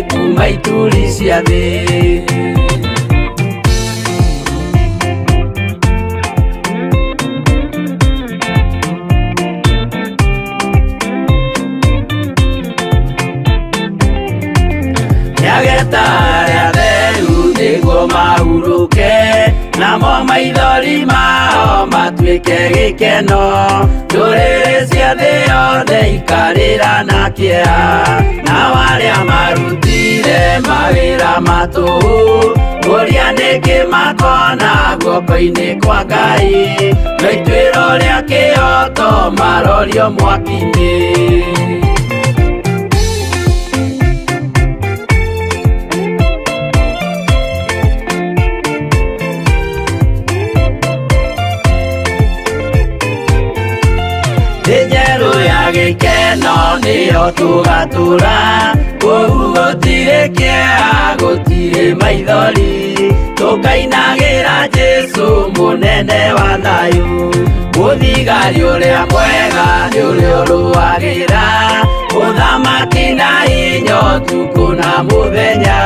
Kuma ituri cia thĩ. Nĩageta arĩa atheru nĩguo mahurũke, namo maithori mao matuĩke gĩkeno. Ndũrĩrĩ cia thĩ yothe ikarĩra na kĩeha, nao arĩa marutire mawĩra ma tũhũ, kũria nĩkĩ makona guoko-inĩ kwa Ngai, no ituĩro rĩa kĩhooto marorio mwaki-inĩ. Thĩ njerũ ya gĩkeno nĩyo tũgatũra, kũu gũtirĩ kĩeha, gũtirĩ maithori, tũkainagĩra Jesũ mũnene wa thayũ. Mũthigari ũrĩa mwega nĩ ũrĩa ũrũagĩra ũthamaki na hinya ũtukũ na mũthenya,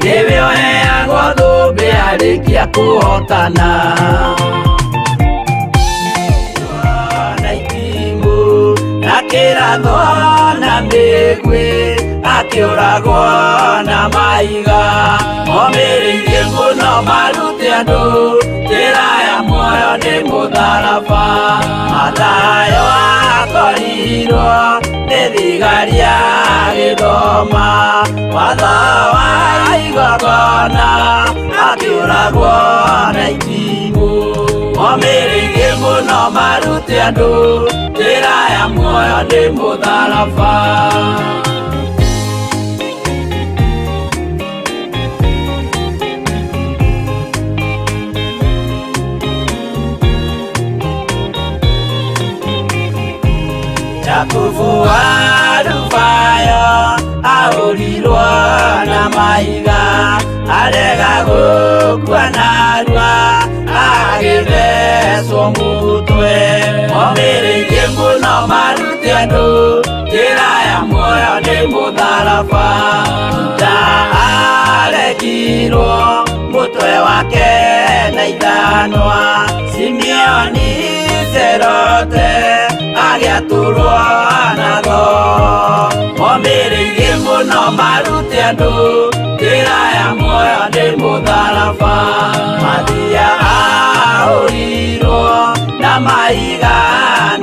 nĩwe ũheagwo thũmbĩ arĩkia kũhotana. Na itimũ na kĩratho na mĩguĩ, akĩũragwo na mahiga, omĩrĩirie mũno marute andũ njĩra ya muoyo nĩ mũtharaba. Mathayo akorirwo nĩ thigari agĩthoma watho wa igongona, akĩũragwo na itimũ, omĩrĩirie mũno marute andũ njĩra ya muoyo nĩ mũtharaba. Jakubu wa Alufayo ahũrirwo na mahiga, arega gũkua narua agĩthecwo mũtwe, omĩrĩirie mũno marute andũ njĩra ya muoyo nĩ mũtharaba. Juda aregirwo mũtwe wake na ithanwa, Simeoni Zerote agĩatũrwo na thoo, omĩrĩirie mũno marute andũ njĩra ya muoyo nĩ mũtharaba. Mathia ahũrirwo na mahiga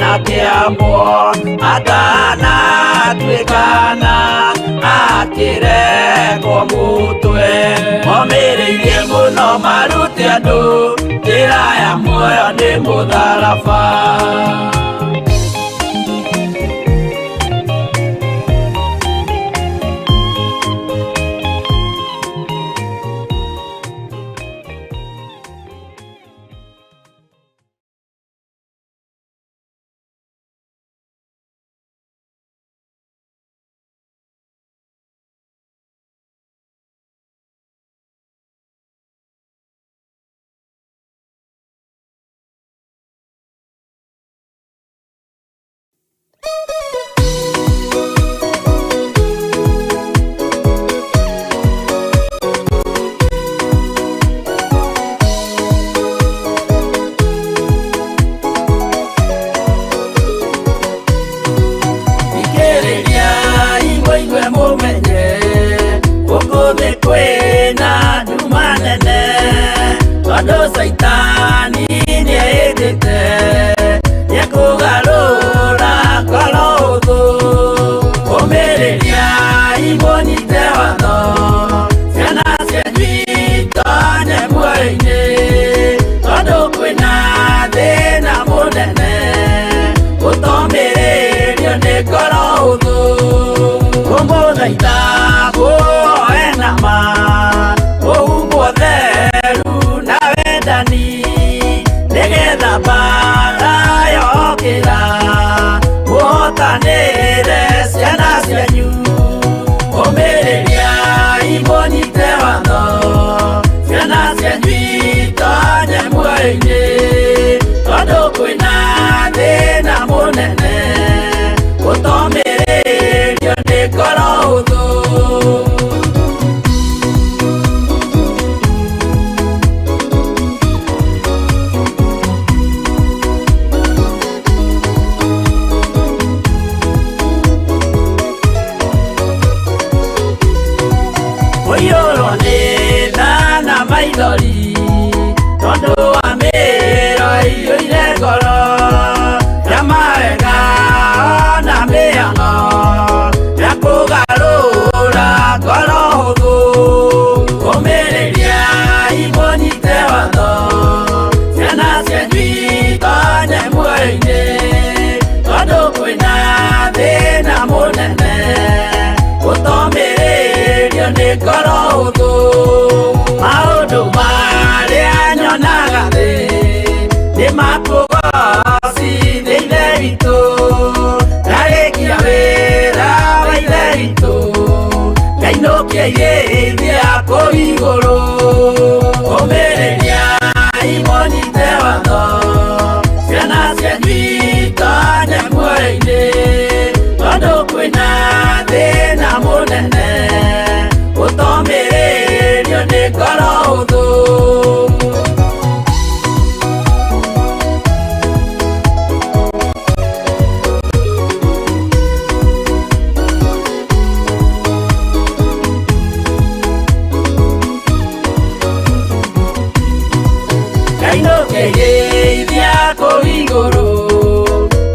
na kĩambwo, atanatuĩkana akĩrekwo mũtwe, omĩrĩirie mũno marute andũ njĩra ya muoyo nĩ mũtharaba. Thikĩrĩria imũigue mũmenye, gũkũ thĩ kwĩna nduma nene, tondũ caitani nĩehĩtĩte nĩekũgarũra ngoro ũthũ. Ũmĩrĩria imũnyite watho, ciana cianyu itonye muoyo-inĩ, tondũ kwĩna thĩna mũnene ũtomĩrĩrio nĩ ngoro ũthũ. Kũmũthaitha mũhoe na ma, mũhumbwo theru na wendani, Nĩ tha na maithori tondũ wa mĩĩro ĩiyũire ngoro ya mawega na mĩhang'o ya kũgarũra ngoro hũthũ. Ũmĩrĩria imũnyite watho ciana cianyu itonye muoyo-inĩ tondũ kwĩna thĩna mũnene gũtomĩrĩrio nĩ ngoro hũthũ. Maũndũ marĩa nyonaga thĩ nĩ makũgocithia Ithe witũ, ndarĩkia wĩra wa Ithe witũ ngainũkia irĩithia kũu igũrũ. Ũmĩrĩria imũnyite watho ciana cianyu itonye muoyo-inĩ tondũ kwĩna thĩna mũnene gũtomĩrĩrio nĩ ngoro hũthũ. Ngainũkĩrĩithia kũu igũrũ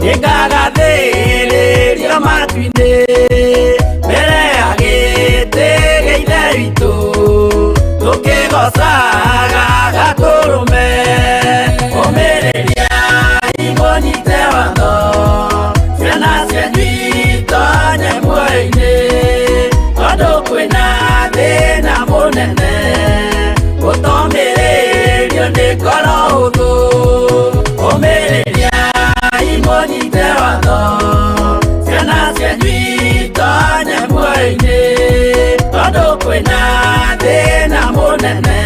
nĩngagathĩrĩrio matu-inĩ mbere ya gĩtĩ gĩa Ithe witũ tũkĩgocaga Gatũrũme. Ũmĩrĩria imũnyite watho ciana cianyu itonye muoyo-inĩ tondũ kwĩna thĩna mũnene gũtomĩrĩrio nĩ ngoro hũthũ. Ũmĩrĩria imũnyite watho ciana cianyu itonye muoyo-inĩ tondũ kwĩna thĩna mũnene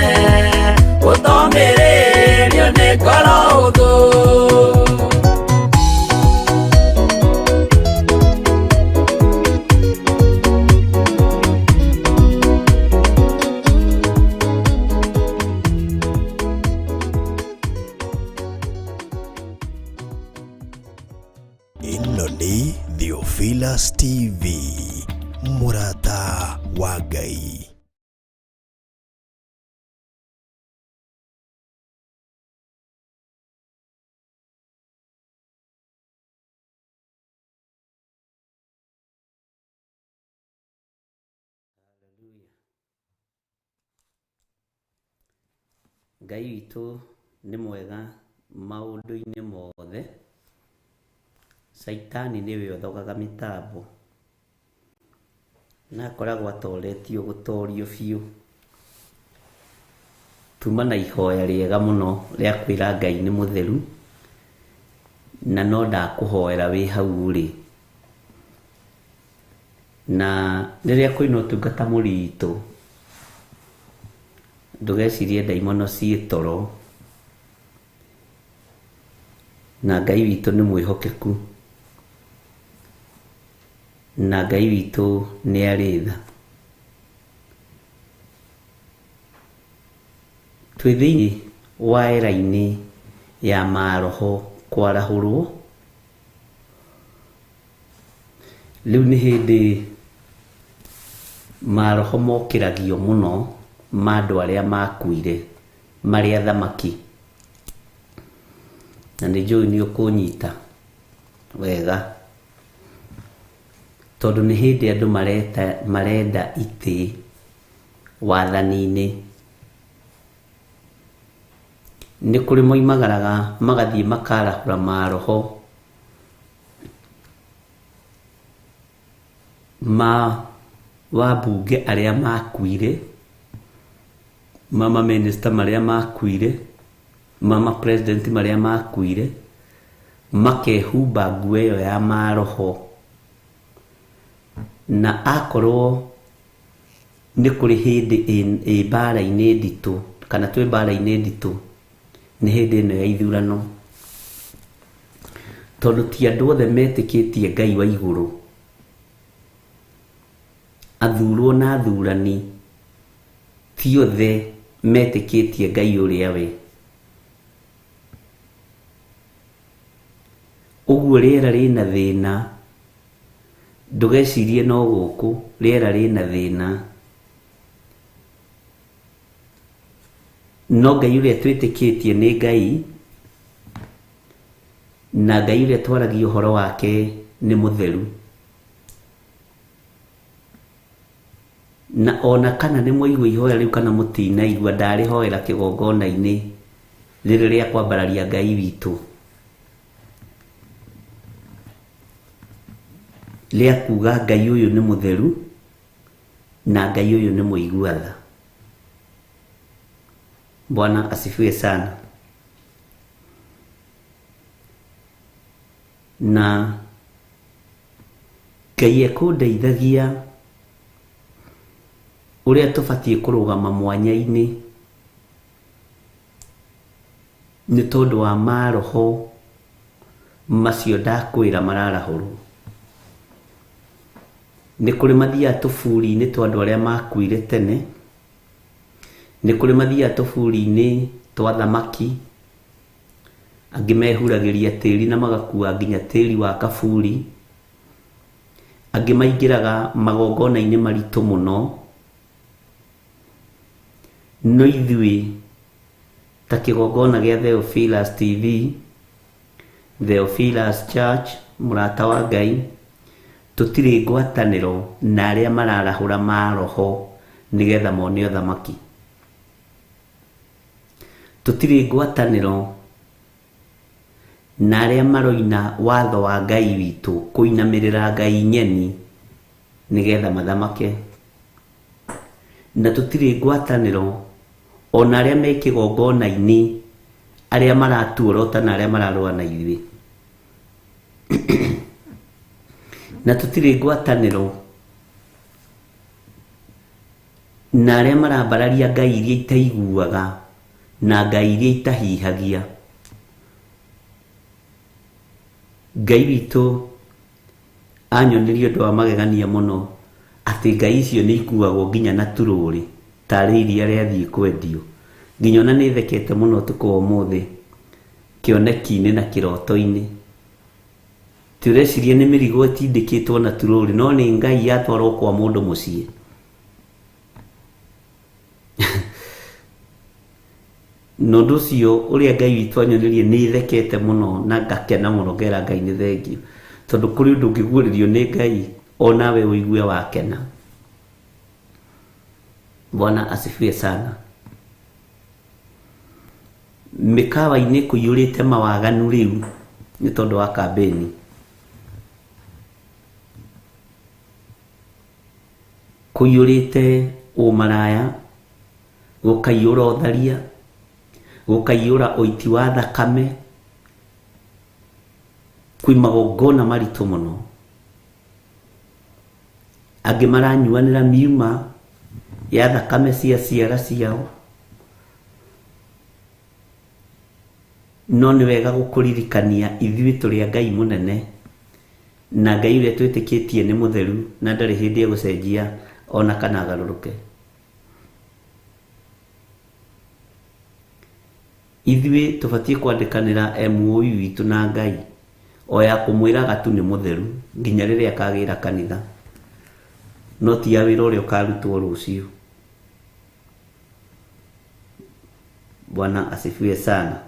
gũtomĩrĩrio nĩ ngoro hũthũ. Ĩno nĩ Theophilus TV, mũrata wa Ngai. Ngai witũ nĩ mwega maũndũ-inĩ mothe. Caitani nĩwe ũthogaga mĩtambo na akoragwo atoretio gũtorio biũ. Tuma na ihoya rĩega mũno rĩa kwĩra Ngai nĩ mũtheru na no ndakũhoera wĩ hau ũrĩ. Na rĩrĩa kwĩna ũtungata mũritũ ndũgecirie ndaimono ciĩ toro na Ngai witũ nĩ mwĩhokeku na Ngai witũ nĩ arĩ tha. Twĩ thĩinĩ wa era-inĩ ya maroho kwarahũrwo. Rĩu nĩ hĩndĩ maroho mokĩragio mũno ma andũ arĩa makuire marĩ athamaki, na nĩ njũĩ nĩ ũkũnyita wega tondũ nĩ hĩndĩ andũ marenda itĩ wathani-inĩ. Nĩ kũrĩ moimagaraga magathiĩ makarahũra maroho ma wabunge arĩa makuire, mama minister marĩa makuire, mama president marĩa makuire, makehumba nguo ĩyo ya maroho. Na akorwo nĩ kũrĩ hĩndĩ ĩ mbara-inĩ nditũ kana twĩ mbara-inĩ nditũ nĩ hĩndĩ ĩno ya ithurano, tondũ ti andũ othe metĩkĩtie Ngai wa igũrũ. Athurwo na athurani ti othe metĩkĩtie Ngai ũrĩa we. Ũguo rĩera rĩna thĩna, ndũgecirie no gũkũ, rĩera rĩna thĩna. No Ngai ũrĩa twĩtĩkĩtie nĩ Ngai, na Ngai ũrĩa twaragia ũhoro wake nĩ mũtheru. Na ona kana nĩ mwaigua ihoya rĩu kana mũtinaigua, ndarĩhoera kĩgongona-inĩ rĩrĩ rĩa kwambararia Ngai witũ, rĩa kuga Ngai ũyũ nĩ mũtheru na Ngai ũyũ nĩ mũigua tha. Bwana asifiwe sana. Na Ngai ekũndeithagia ũrĩa tũbatiĩ kũrũgama mwanya-inĩ nĩ tondũ wa maroho macio ndakwĩra mararahũrwo. Nĩ kũrĩ mathiaga tũburi-inĩ twa andũ arĩa makuire tene, nĩ kũrĩ mathiaga tũburi-inĩ twa thamaki, angĩ mehuragĩria tĩri na magakua nginya tĩri wa kaburi, angĩ maingĩraga magongona-inĩ maritũ mũno. No ithuĩ ta kĩgongona gĩa Theophilus TV, Theophilus Church, mũrata wa Ngai, tũtirĩ ngwatanĩro na arĩa mararahũra maroho nĩgetha mone ũthamaki. Tũtirĩ ngwatanĩro na arĩa maroina watho wa Ngai witũ, kũinamĩrĩra Ngai nyeni nĩgetha mathamake. Na tũtirĩ ngwatanĩro ona arĩa me kĩgongona-inĩ, arĩa maratuorota na arĩa mararũa na ithuĩ. Na tũtirĩ ngwatanĩro na arĩa marambararia ngai iria itaiguaga na ngai iria itahihagia. Ngai witũ anyonirie ũndũ wa magegania mũno, atĩ ngai icio nĩ ikuagwo nginya na turũrĩ tarĩ iria rĩathiĩ kwendio. Nginya ona nĩ thekete mũno ũtukũ wa ũmũthĩ kĩoneki-inĩ na kĩroto-inĩ. Ti ũreciria nĩ mĩrigo ĩtindĩkĩtwo na turũrĩ, no nĩ ngai yatwarwo kwa mũndũ mũciĩ. Na ũndũ ũcio ũrĩa Ngai witũ anyonirie nĩ thekete mũno na ngakena mũno, ngera Ngai nĩ thengio, tondũ kũrĩ ũndũ ũngĩguũrĩrio nĩ Ngai onawe ũigue wakena. Bwana asifiwe sana. Mĩkawa-inĩ kũiyũrĩte mawaganu rĩu nĩ tondũ wa kambĩni. Kũiyũrĩte ũmaraya, gũkaiyũra ũtharia, gũkaiyũra ũiti wa thakame, kwĩ magongona maritũ mũno. Angĩ maranyuanĩra miuma ya thakame cia ciara ciao. No nĩ wega gũkũririkania ithuĩ tũrĩ a Ngai mũnene, na Ngai ũrĩa twĩtĩkĩtie nĩ mũtheru na ndarĩ hĩndĩ egũcenjia ona kana agarũrũke. Ithuĩ tũbatiĩ kwandĩkanĩra MOU witũ na Ngai, o ya kũmwĩraga tu nĩ mũtheru nginya rĩrĩa akagĩra kanitha, no ti ya wĩra ũrĩa ũkarutwo rũciũ. Bwana asifiwe sana.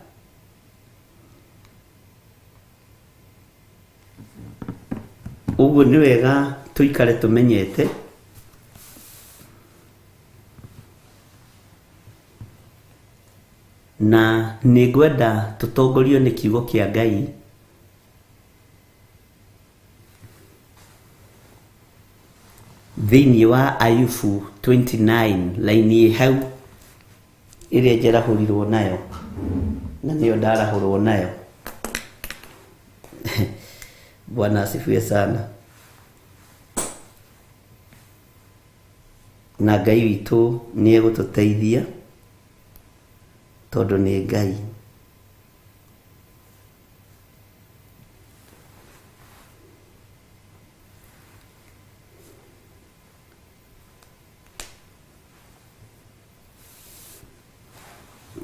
Ũguo nĩ wega tũikare tũmenyete na nĩ ngwenda tũtongorio nĩ kiugo kĩa Ngai thĩinĩ wa Ayubu 29 laini ĩ hau ĩrĩa njarahũrirwo nayo na nĩyo ndarahũrwo nayo. Bwana asifiwe sana. Na Ngai witũ nĩ egũtũteithia tondũ nĩ Ngai.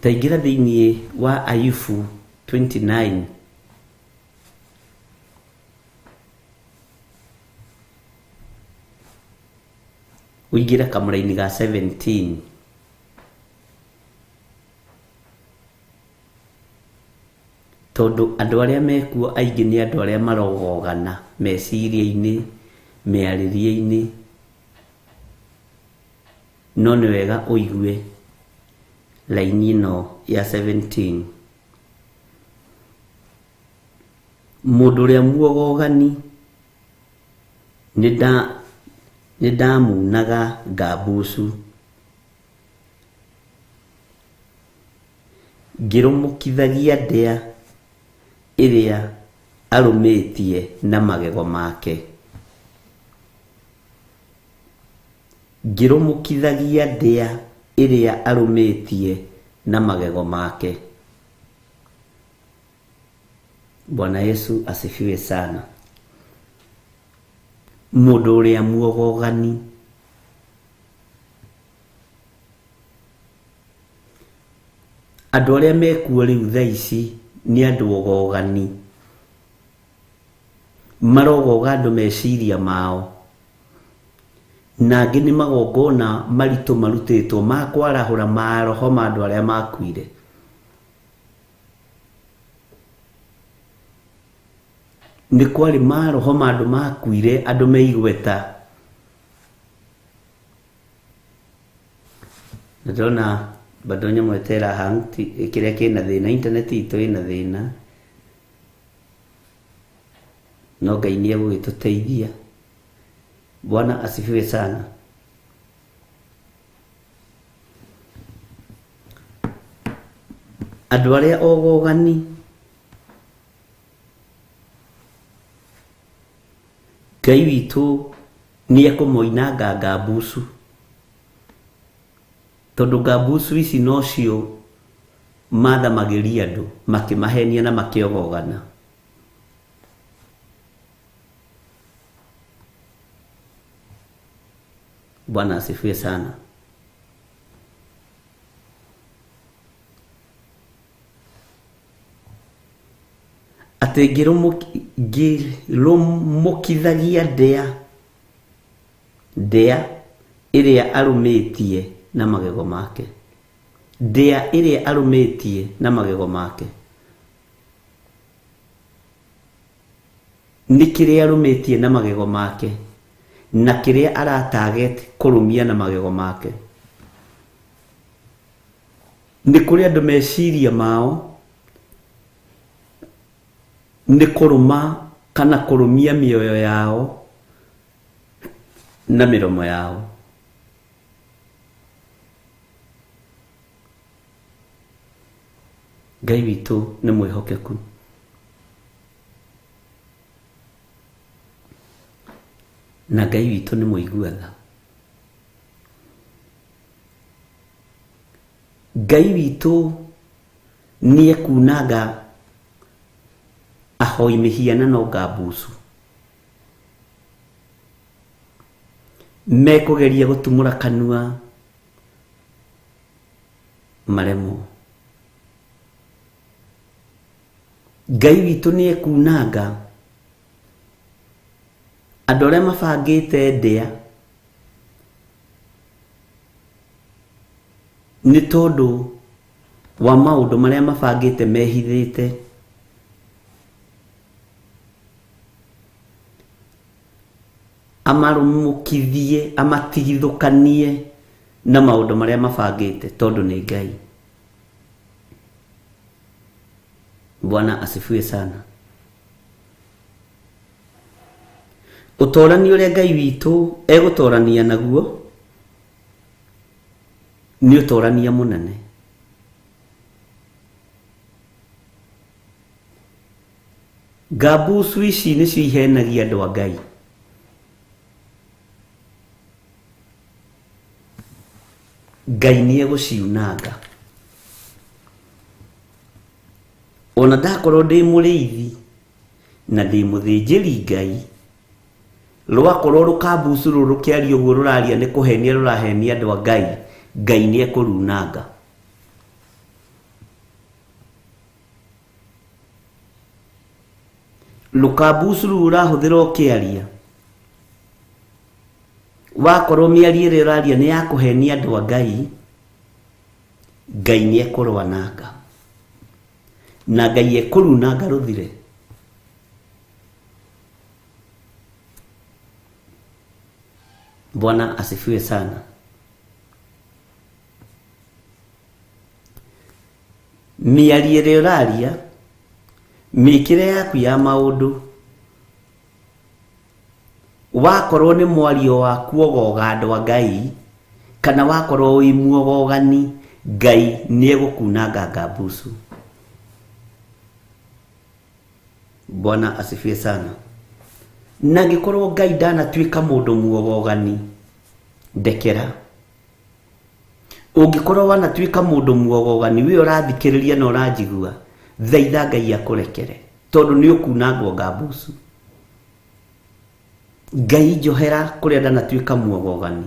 Taingĩra thĩinĩ wa Ayubu 29 ũingĩre kamũraini ga 17. Tondũ andũ arĩa mekuo aingĩ nĩ andũ arĩa marogogana meciria-inĩ, mĩarĩrie-inĩ. No nĩ wega ũigue raini ĩno ya 17. Mũndũ ũrĩa muogogani nĩ ndamunaga ngambucu, ngĩrũmũkithagia ndĩa ĩrĩa arũmĩtie na magego make. Ngĩrũmũkithagia ndĩa ĩrĩa arũmĩtie na magego make. Bwana Yesu asifiwe sana. Mũndũ ũrĩa muogogani andũ arĩa mekuo rĩu thaa ici nĩ andũ ogogani, marogoga andũ meciria mao, na angĩ nĩ magongona maritũ marutĩtwo ma kwarahũra maroho ma andũ arĩa makuire. Nĩ kwarĩ maroho ma andũ makuire, andũ me igweta. Na ndĩrona bado nyamũ ĩtera hang kĩrĩa kĩna thĩna, internet itũ ĩna thĩna, no Ngai nĩ egũgĩtũteithia. Bwana asifiwe sana. Andũ arĩa ogogani Ngai witũ nĩ ekũmoinanga ngambucu, tondũ ngambucu ici nocio mathamagĩria andũ makĩmahenia na makĩogogana. Bwana asifiwe sana. Atĩ ngĩrũmũkithagia ndĩa ndĩa ĩrĩa arũmĩtie na magego make, ndĩa ĩrĩa arũmĩtie na magego make, nĩ kĩrĩa arũmĩtie na magego make na kĩrĩa aratarget kũrũmia na magego make. Nĩ kũrĩ andũ meciria mao nĩ kũrũma kana kũrũmia mĩoyo yao na mĩromo yao. Ngai witũ nĩ mwĩhokeku. Na Ngai witũ nĩ mũigua tha. Ngai witũ nĩ ekunanga ahoi mĩhianano ngambucu, mekũgeria gũtumũra kanua maremwo. Ngai witũ nĩ ekunanga andũ arĩa mabangĩte ndĩa nĩ tondũ wa maũndũ marĩa mabangĩte mehithĩte. Amarũmũkithie, amatigithũkanie na maũndũ marĩa mabangĩte tondũ nĩ Ngai. Bwana asifiwe sana. Ũtorani ũrĩa Ngai witũ egũtorania naguo nĩ ũtorania mũnene. Ngambucu ici nĩcio ihenagia andũ a Ngai. Ngai nĩ egũciunanga. Ona ndakorwo ndĩ mũrĩithi na ndĩ mũthĩnjĩri Ngai, rwakorwo rũkambucu rũrũ rũkĩaria ũguo rũraria nĩ kũhenia rũrahenia andũ a Ngai, Ngai nĩ ekũrunanga. Rũkambucu rũu ũrahũthĩra ũkĩaria, wakorwo mĩario ĩrĩa ũraria nĩ ya kũhenia andũ a Ngai, Ngai nĩ ekũrwananga. Na Ngai ekũrunanga rũthire. Bwana asifiwe sana. Mĩario ĩrĩa ũraria, mĩkĩre yaku ya maũndũ, wakorwo nĩ mwario wa kuogoga andũ a Ngai, kana wakorwo wĩ muogogani, Ngai nĩ egũkunanga ngambucu. Bwana asifiwe sana. Na angĩkorwo Ngai ndanatuĩka mũndũ muogogani, ndekera. Ũngĩkorwo wanatuĩka mũndũ muogogani, we ũrathikĩrĩria na ũranjigua, thaitha Ngai akũrekere, tondũ nĩ ũkunangwo ngambucu. Ngai njohera kũrĩa ndanatuĩka muogogani.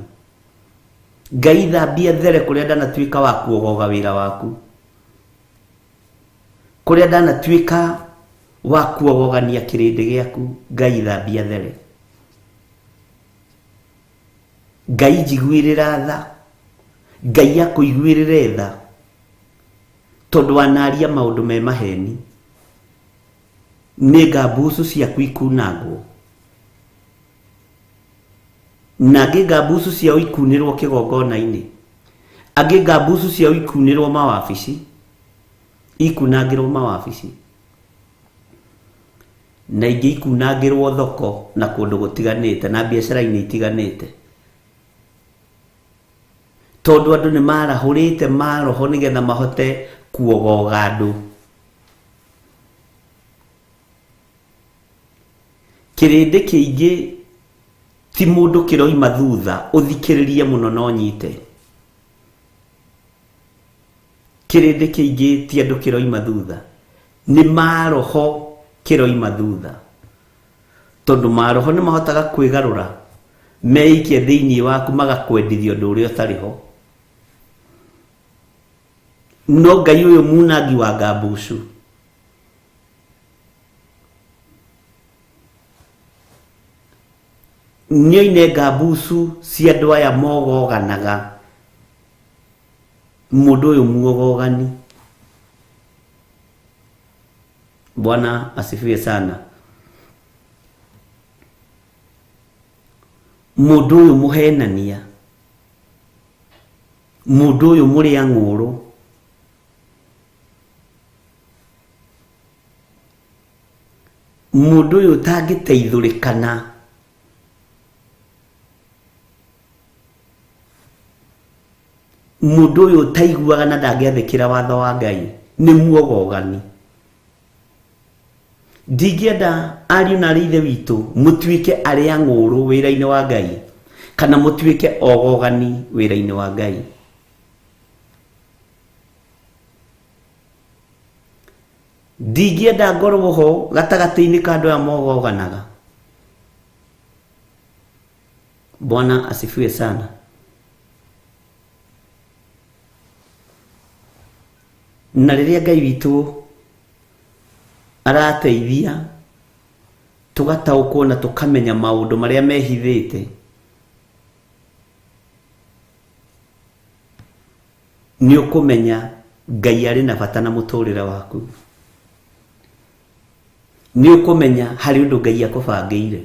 Ngai thambia there kũrĩa ndanatuĩka wa kuogoga wĩra waku. Kũrĩa ndanatuĩka wa kuogogania kĩrĩndĩ gĩaku, Ngai thambia there. Ngai njiguĩrĩra tha. Ngai akũiguĩrĩre tha, tondũ wanaria maũndũ me maheni. Nĩ ngambucu ciaku ikunangwo. Na angĩ ngambucu ciao ikunĩrwo kĩgongona-inĩ. Angĩ ngambucu ciao ikunĩrwo mawabici. Ikunangĩrwo mawabici. Na ingĩ ikunangĩrwo thoko na kũndũ gũtiganĩte na biacara-inĩ itiganĩte. Tondũ andũ nĩ marahũrĩte maroho nĩgetha mahote kuogoga andũ. Kĩrĩndĩ kĩingĩ ti mũndũ kĩroima thutha, ũthikĩrĩrie mũno na ũnyite. Kĩrĩndĩ kĩingĩ ti andũ kĩroima thutha, nĩ maroho kĩroima thutha. Tondũ maroho nĩ mahotaga kwĩgarũra, meikie thĩinĩ waku magakwendithia ũndũ ũrĩa ũtarĩ ho. No Ngai ũyũ munangi wa ngambucu, nĩoine ngambucu cia andũ aya mogoganaga, mũndũ ũyũ muogogani. Bwana asifiwe sana. Mũndũ ũyũ mũhenania, mũndũ ũyũ mũrĩa ng'ũrũ, mũndũ ũyũ ũtangĩteithũrĩkana, mũndũ ũyũ ũtaiguaga na ndangĩathĩkĩra watho wa Ngai, nĩ muogogani. Ndingĩenda ariũ na arĩ ithe witũ mũtuĩke arĩa ng'ũrũ wĩra-inĩ wa Ngai, kana mũtuĩke ogogani wĩra-inĩ wa Ngai. Ndingĩenda ngorwo ho gatagatĩ-inĩ ka andũ aya mogoganaga. Bwana asifiwe sana. Na rĩrĩa Ngai witũ arateithia tũgataũkwo na tũkamenya maũndũ marĩa mehithĩte, nĩ ũkũmenya Ngai arĩ na bata na mũtũrĩre waku. Nĩ ũkũmenya harĩ ũndũ Ngai akũbangĩire.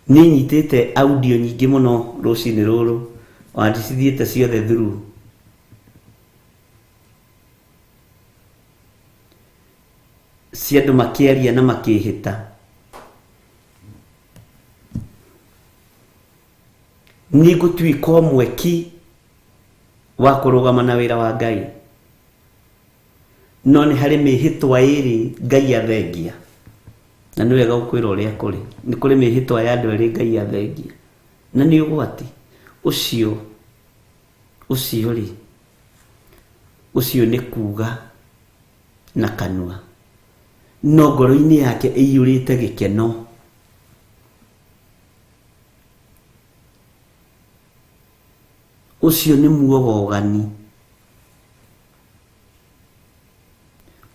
Nĩ nyitĩte audio nyingĩ mũno rũcinĩ rũrũ, ona ndicithiĩte ciothe through. Cia andũ makĩaria na makĩhĩta. Nĩ ngũtuĩka ũmwe ki wa kũrũgama na wĩra wa Ngai. No nĩ harĩ mĩhĩtwa ĩrĩ Ngai athengia. Na nĩ wega gũkwĩra ũrĩa kũrĩ. Nĩ kũrĩ mĩhĩtwa ya andũ erĩ Ngai athengia. Na nĩ ũgwati. Ũcio, ũcio rĩ, ũcio nĩ kuga na kanua. No ngoro-inĩ yake ĩiyũrĩte gĩkeno. Ũcio nĩ muogogani.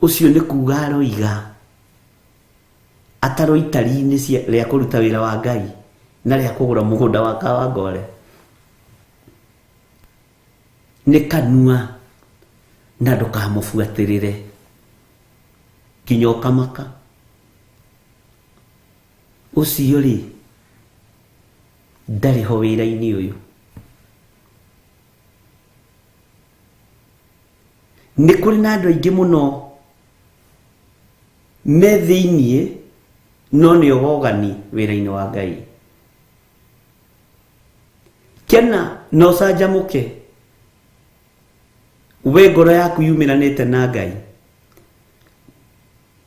Ũcio nĩ kuga aroiga atarwo itari-inĩ rĩa kũruta wĩra wa Ngai na rĩa kũgũra mũgũnda wa Kawangware. Nĩ kanua. Na ndũkamũbuatĩrĩre nginya ũkamaka. Ũcio rĩ ndarĩ ho wĩra-inĩ ũyũ. Nĩ kũrĩ na andũ aingĩ mũno me thĩiniĩ no nĩ ogogani wĩra-inĩ wa Ngai. Kena na ũcanjamũke, we ngoro yaku yumĩranĩte na Ngai,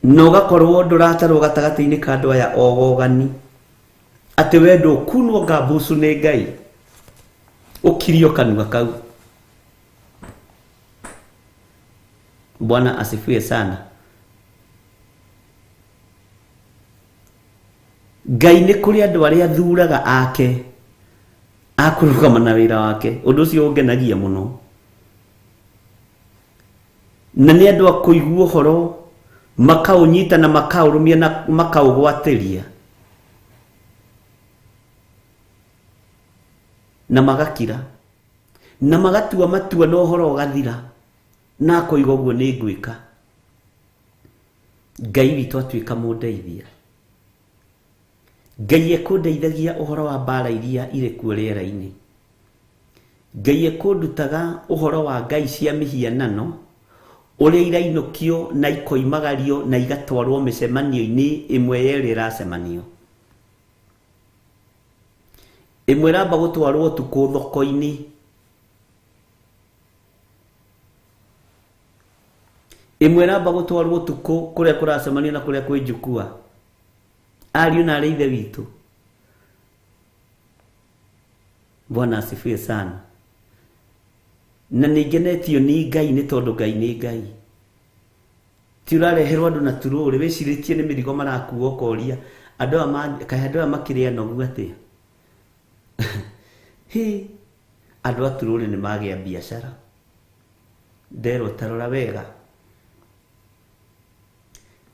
na ũgakorwo ndũratarwo gatagatĩ-inĩ ka andũ aya ogogani, atĩ we ndũkunwo ngambucu nĩ Ngai, ũkirio kanua kau. Bwana asifiwe sana. Ngai nĩ kũrĩ andũ arĩa athuraga ake akũrũgama na wĩra wake. Ũndũ ũcio ũngenagia mũno. Na nĩ andũ a kũigua ũhoro makaũnyita na makaũrũmia na makaũgwatĩria na magakira na magatua matua na ũhoro ũgathira na akoiga ũguo nĩ ngwĩka. Ngai witũ atuĩka mũndeithia. Ngai ekũndeithagia ũhoro wa mbara iria irĩ kuo rĩera-inĩ. Ngai ekũndutaga ũhoro wa ngai cia mĩhianano ũrĩa irainũkio na ikoimagario na igatwarwo mĩcemanio-inĩ ĩmwe yerĩ ĩracemanio. Ĩmwe ĩramba gũtwarwo ũtukũ thoko-inĩ. Ĩmwe ĩramba gũtwarwo ũtukũ kũrĩa kũracemanio na kũrĩa kwĩ njukua. Ariũ na arĩ ithe witũ. Bwana asifiwe sana. Na nĩ ngenetio nĩ Ngai nĩ tondũ Ngai nĩ Ngai. Ti ũrareherwo andũ na turũrĩ wĩcirĩtie nĩ mĩrigo marakua ũkoria andũ aya kaĩ andũ aya makĩrĩ anogu atĩa? Hĩ, andũ a turũrĩ nĩ magĩa biacara. Nderwo tarora wega.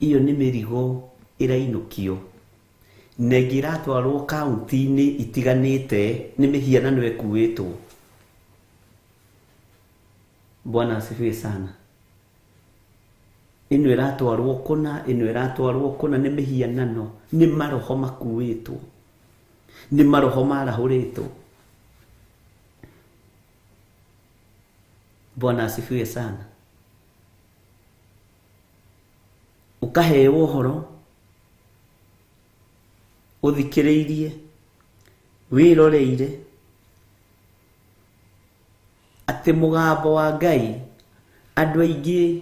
Iyo nĩ mĩrigo ĩrainũkio na ĩngĩ ĩratwarwo kaunti-inĩ itiganĩte nĩ mĩhianano ĩkuĩtwo. Bwana asifiwe sana. Ĩno ĩratwarwo kũna, ĩno ĩratwarwo kũna nĩ mĩhianano, nĩ maroho makuĩtwo, nĩ maroho marahũrĩtwo. Bwana asifiwe sana. Ũkaheo ũhoro ũthikĩrĩirie wĩroreire atĩ mũgambo wa Ngai andũ aingĩ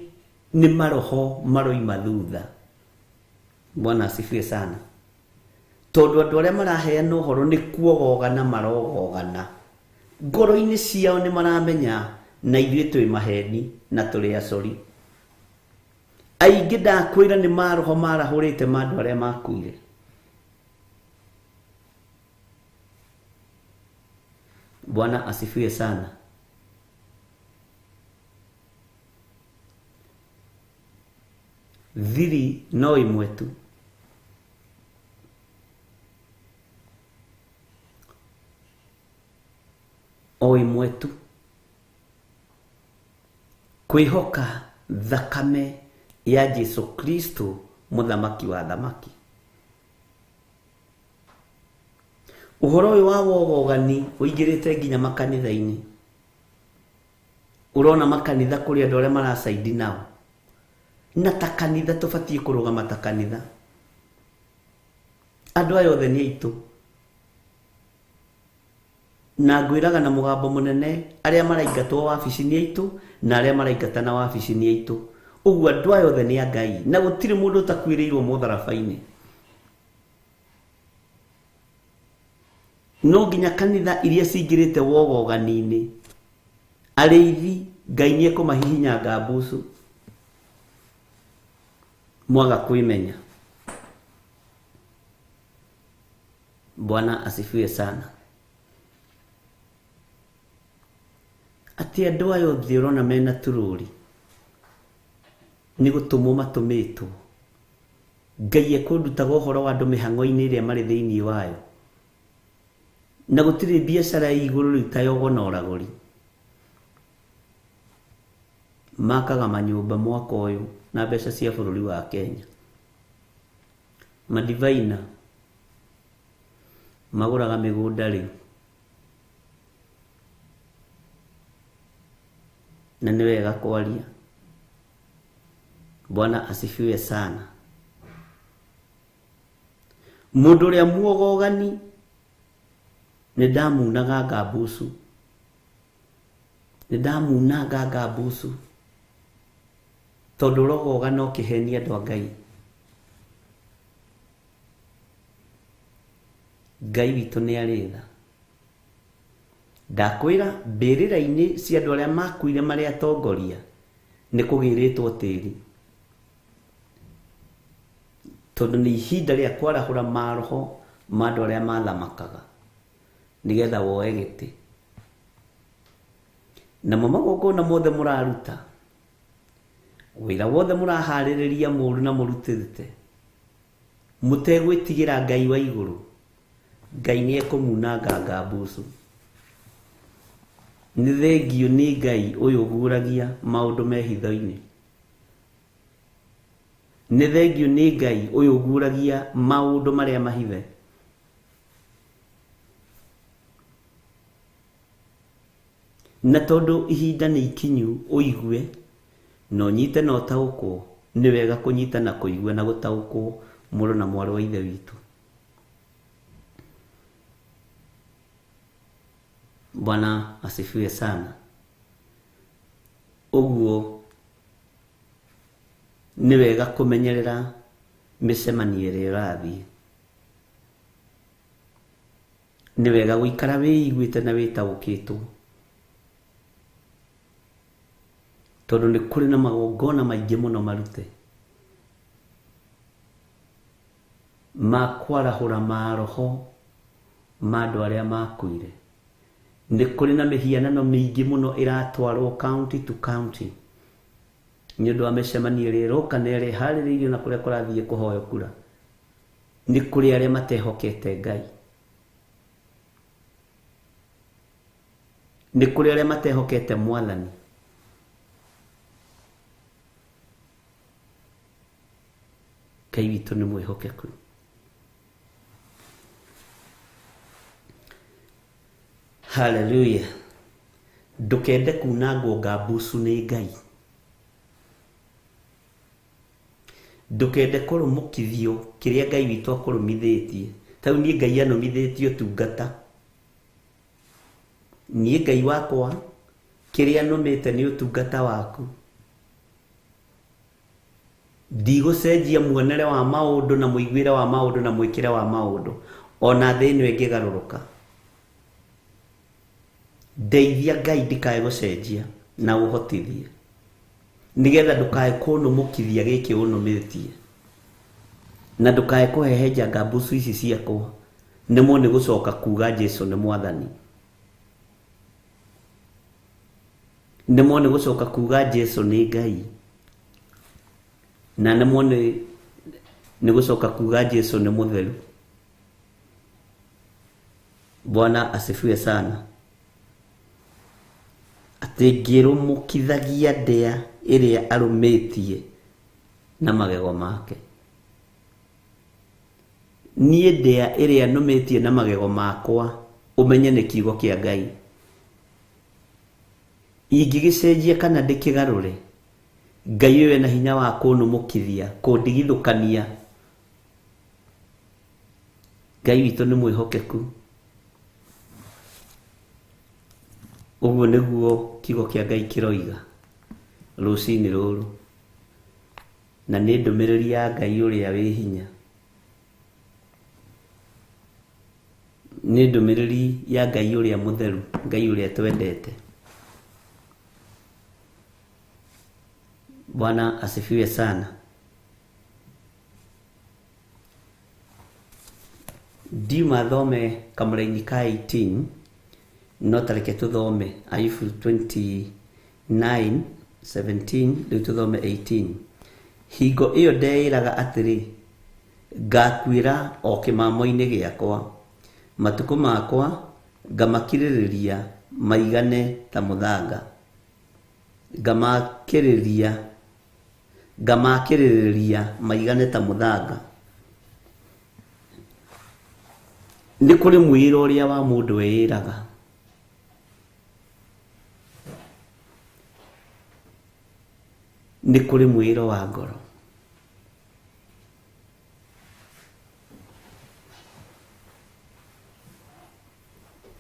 nĩ maroho maroima thutha. Bwana asifiwe sana. Tondũ andũ arĩa maraheana ũhoro nĩ kuogogana marogogana. Ngoro-inĩ ciao nĩ maramenya na ithuĩ twĩ maheni na tũrĩ acori. Aingĩ ndakwĩra nĩ maroho marahũrĩte ma andũ arĩa makuire. Bwana asifiwe sana. Thiri no ĩmwe tu. O ĩmwe tu. Kwĩhoka thakame ya Jesu Kristo mũthamaki wa thamaki. Ũhoro ũyũ wa wogogani ũingĩrĩte nginya makanitha-inĩ. Ũrona makanitha kũrĩ andũ arĩa maracaidi nao. Na ta kanitha tũbatiĩ kũrũgama ta kanitha. Andũ aya othe nĩ aitũ. Na ngwĩraga na mũgambo mũnene arĩa maraingatwo wabici nĩ aitũ na arĩa maraingatana wabici nĩ aitũ. Ũguo andũ aya othe nĩ a Ngai na gũtirĩ mũndũ ũtakuĩrĩirwo mũtharaba-inĩ. No nginya kanitha iria cingĩrĩte wogogani-inĩ arĩithi Ngai nĩ ekũmahihinya ngambucu mwaga kwĩmenya. Bwana asifiwe sana. Atĩ andũ aya othe ũrona mena turũri nĩ gũtũmwo matũmĩtwo. Ngai ekũndutaga ũhoro wa andũ mĩhang'o-inĩ ĩrĩa marĩ thĩinĩ wayo. Na gũtirĩ biacara ĩ igũrũ rĩu ta yogo na ũragũri. Makaga manyũmba mwaka ũyũ na mbeca cia bũrũri wa Kenya. Madivaina magũraga mĩgũnda rĩu. Na nĩ wega kwaria. Bwana asifiwe sana. Mũndũ ũrĩa muogogani nĩ ndamunaga ngambucu. Nĩ ndamunaga ngambucu. Tondũ ũrogoga no kĩhenia andũ a Ngai. Ngai witũ nĩ arĩ tha. Ndakwĩra mbĩrĩra-inĩ cia andũ arĩa makuire marĩ atongoria nĩ kũgĩrĩtwo tĩri. Tondũ nĩ ihinda rĩa kwarahũra maroho ma andũ arĩa mathamakaga nĩgetha woe gĩtĩ. Namo magongona mothe mũraruta, wĩra wothe mũraharĩrĩria mũru na mũrutĩte, mũtegwĩtigĩra Ngai wa igũrũ, Ngai nĩ ekũmunanga ngambucu. Nĩ thengio nĩ Ngai ũyũ ũguũragia maũndũ me hitho-inĩ. Nĩ thengio nĩ Ngai ũyũ ũguũragia maũndũ marĩa mahithe. Na tondũ ihinda nĩ ikinyu ũigue na ũnyite na ũtaũkwo, nĩ wega kũnyita na kũigua na gũtaũkwo mũrũ na mwarĩ wa Ithe witũ. Bwana asifiwe sana. Ũguo nĩ wega kũmenyerera mĩcemanio ĩrĩa ũrathiĩ. Nĩ wega gũikara wĩiguĩte na wĩtaũkĩtwo. Tondũ nĩ kũrĩ na magongona maingĩ mũno marute ma kwarahũra maroho ma andũ arĩa makuire. Nĩ kũrĩ na mĩhianano mĩingĩ mũno ĩratwarwo county to county nĩ ũndũ wa mĩcemanio ĩrĩa ĩroka na ĩrĩa ĩharĩrĩirio na kũrĩa kũrathiĩ kũhoywo kura. Nĩ kũrĩ arĩa matehokete Ngai. Nĩ kũrĩ arĩa matehokete Mwathani. Ngai witũ nĩ mwĩhokeku. Hallelujah. Ndũkende kunangwo ngambucu nĩ Ngai. Ndũkende kũrũmũkithio kĩrĩa Ngai witũ akũrũmithĩtie. Tau niĩ Ngai anũmithĩtie ũtungata. Niĩ Ngai wakwa kĩrĩa nũmĩte nĩ ũtungata waku. Ndigũcenjia muonere wa maũndũ na mũiguĩre wa maũndũ na mwĩkĩre wa maũndũ ona thĩ ĩno ĩngĩgarũrũka. Ndeithia Ngai ndikae gũcenjia na ũhotithie nĩgetha ndũkae kũnũmũkithia gĩkĩ ũnũmĩtie na ndũkae kũhehenja ngambucu ici ciakwa nĩmo nĩ gũcoka kuga Jesu nĩ Mwathani. Nĩmo nĩ gũcoka kuga Jesu nĩ Ngai. Na nĩmo nĩ gũcoka kuga Jesu nĩ mũtheru. Bwana asifiwe sana. Atĩ ngĩrũmũkithagia ndĩa ĩrĩa arũmĩtie na magego make. Niĩ ndĩa ĩrĩa nũmĩtie na magego makwa ũmenye nĩ kiugo kĩa Ngai. Ingĩgĩcenjia kana ndĩkĩgarũre, Ngai ũyũ ena hinya wa kũnũmũkithia, kũndigithũkania. Ngai witũ nĩ mwĩhokeku. Ũguo nĩguo kiugo kĩa Ngai kĩroiga rũcinĩ rũrũ. Na nĩ ndũmĩrĩri ya Ngai ũrĩa wĩ hinya. Nĩ ndũmĩrĩri ya Ngai ũrĩa mũtheru, Ngai ũrĩa twendete. Bwana asifiwe sana. Ndiuma thome kamũraini ka 18 no tareke tũthome Ayubu 29:17 rĩu tũthome 18. Hingo ĩyo ndeĩraga atĩrĩ, ngakuĩra o kĩmamo-inĩ gĩakwa, matukũ makwa ngamakirĩrĩria maigane ta mũthanga. Ngamakĩrĩria ngamakĩrĩrĩria maigane ta mũthanga. Nĩ kũrĩ mwĩĩro ũrĩa wa mũndũ eĩraga. Nĩ kũrĩ mwĩĩro wa ngoro.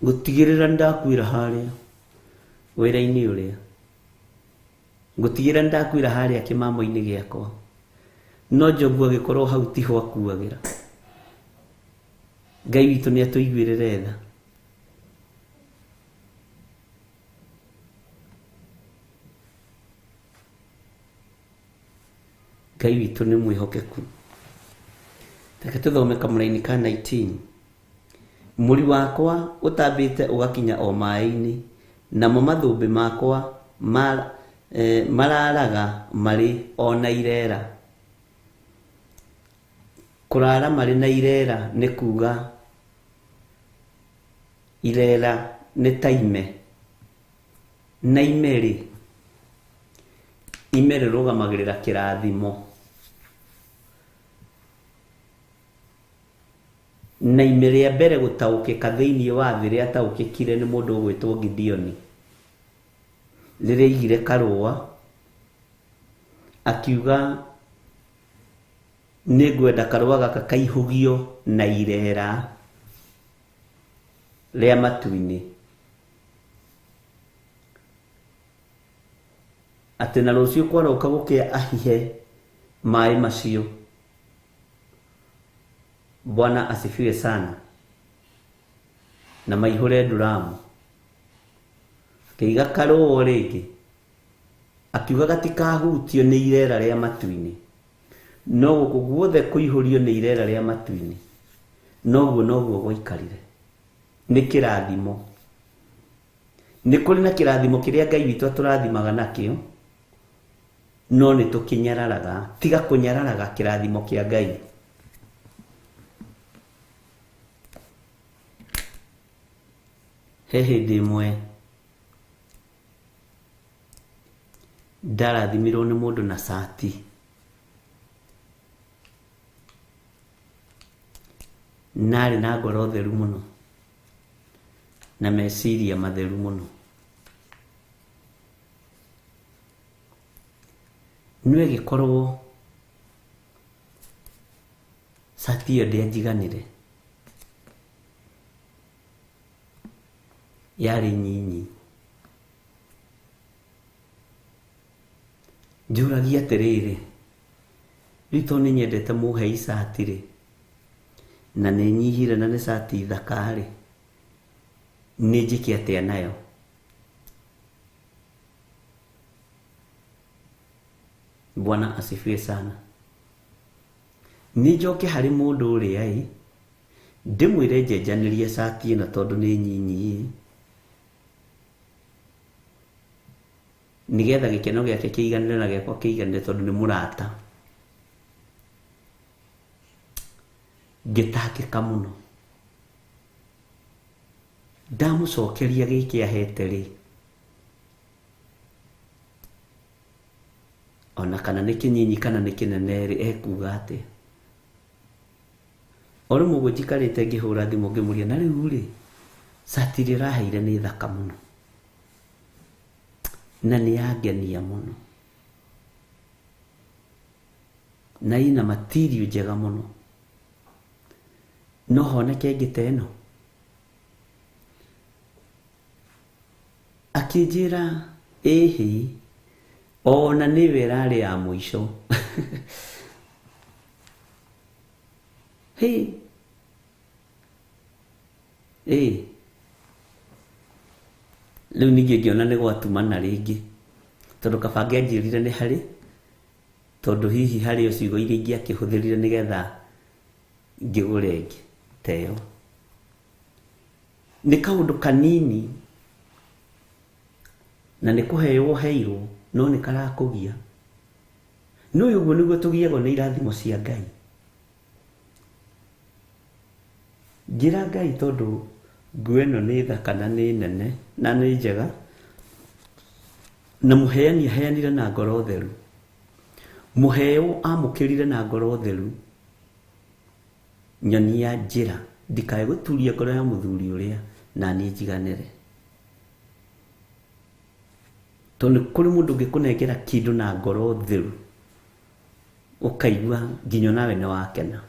Gũtigĩrĩra nĩndakuĩra harĩa wĩra-inĩ ũrĩa. Ngũtigĩrĩra nĩndakuĩra harĩa kĩmamo-inĩ gĩakwa. No Jobu agĩkorwo hau tiho akuagĩra. Ngai witũ nĩ atũiguĩrĩre tha. Ngai witũ nĩ mwĩhokeku. Reke tũthome kamũraini ka 19. Mũri wakwa ũtambĩte ũgakinya o maĩ-inĩ, namo mathũmbĩ makwa mararaga marĩ o na ireera. Kũrara marĩ na ireera nĩ kuga ireera nĩ ta ime. Na ime-rĩ, ime rĩrũgamagĩrĩra kĩrathimo. Na ime rĩa mbere gũtaũkĩka thĩinĩ wa thĩ rĩataũkĩkire nĩ mũndũ ũgwĩtwo Gideoni. Rĩrĩa aigire karũa, akiuga nĩngwenda karũa gaka kaihũgio na ireera rĩa matu-inĩ. Atĩ na rũciũ kwaroka gũkĩa ahihe maĩ macio. Bwana asifiwe sana. Na maihũre nduramu. Akĩiga karũa rĩngĩ. Akiuga gatikahutio nĩ ireera rĩa matu-inĩ. No gũkũ guothe kũihũrio nĩ ireera rĩa matu-inĩ. Noguo noguo gwaikarire. Nĩ kĩrathimo. Nĩ kũrĩ na kĩrathimo kĩrĩa Ngai witũ atũrathimaga nakĩo, no nĩ tũkĩnyararaga. Tiga kũnyararaga kĩrathimo kĩa Ngai. He hĩndĩ ĩmwe ndarathimirwo nĩ mũndũ na cati. Narĩ na ngoro theru mũno na meciria matheru mũno. No ĩgĩkorwo cati ĩyo ndĩanjiganĩre. Yarĩ nyinyi. Njũragia atĩrĩrĩ, rĩu tondũ nĩ nyendete mũhei cati rĩ, na nĩ nyihire na nĩ cati thaka rĩ, nĩ njĩke atĩa nayo? Bwana asifiwe sana. Nĩ njoke harĩ mũndũ ũrĩa ĩ, ndĩmwĩre njenjanĩrie cati ĩno tondũ nĩ nyinyi, nĩgetha gĩkeno gĩake kĩiganĩre na gĩakwa kĩiganĩre tondũ nĩ mũrata. Ngĩtangĩka mũno. Ndamũcokeria gĩkĩ ahete rĩ, ona kana nĩ kĩnyinyi kana nĩ kĩnene rĩ, ekuga atĩa? O rĩmwe ũguo njikarĩte ngĩhũra thimũ ngĩmũria, na rĩu rĩ, cati ĩrĩa ũraheire nĩ thaka mũno na nĩ yangenia mũno na ina material njega mũno, no honeke ĩngĩ ta ĩno? Akĩnjĩra ĩhĩ, ona nĩwe ĩrarĩ ya mũico. Hĩ, ĩ, rĩu ningĩ ngĩona nĩ gwatumana rĩngĩ, tondũ kaba angĩanjĩrire nĩ harĩ, tondũ hihi harĩ o ciugo iria ingĩakĩhũthĩrire nĩgetha ngĩgũre ĩngĩ ta ĩyo. Nĩ kaũndũ kanini na nĩ kũheo ũheirwo, no nĩ karakũgia. Nĩ ũyũ ũguo nĩguo tũgiagwo nĩ irathimo cia Ngai. Njĩra Ngai tondũ nguo ĩno nĩ thaka na nĩ nene na nĩ njega, Na mũheani aheanire na ngoro theru, mũheo amũkĩrire na ngoro theru. Nyonia njĩra ndikae gũturia ngoro ya mũthuri ũrĩa na niĩ njiganĩre. Tondũ kũrĩ mũndũ ũngĩkũnengera kĩndũ na ngoro theru ũkaigua nginya nawe nĩ wakena.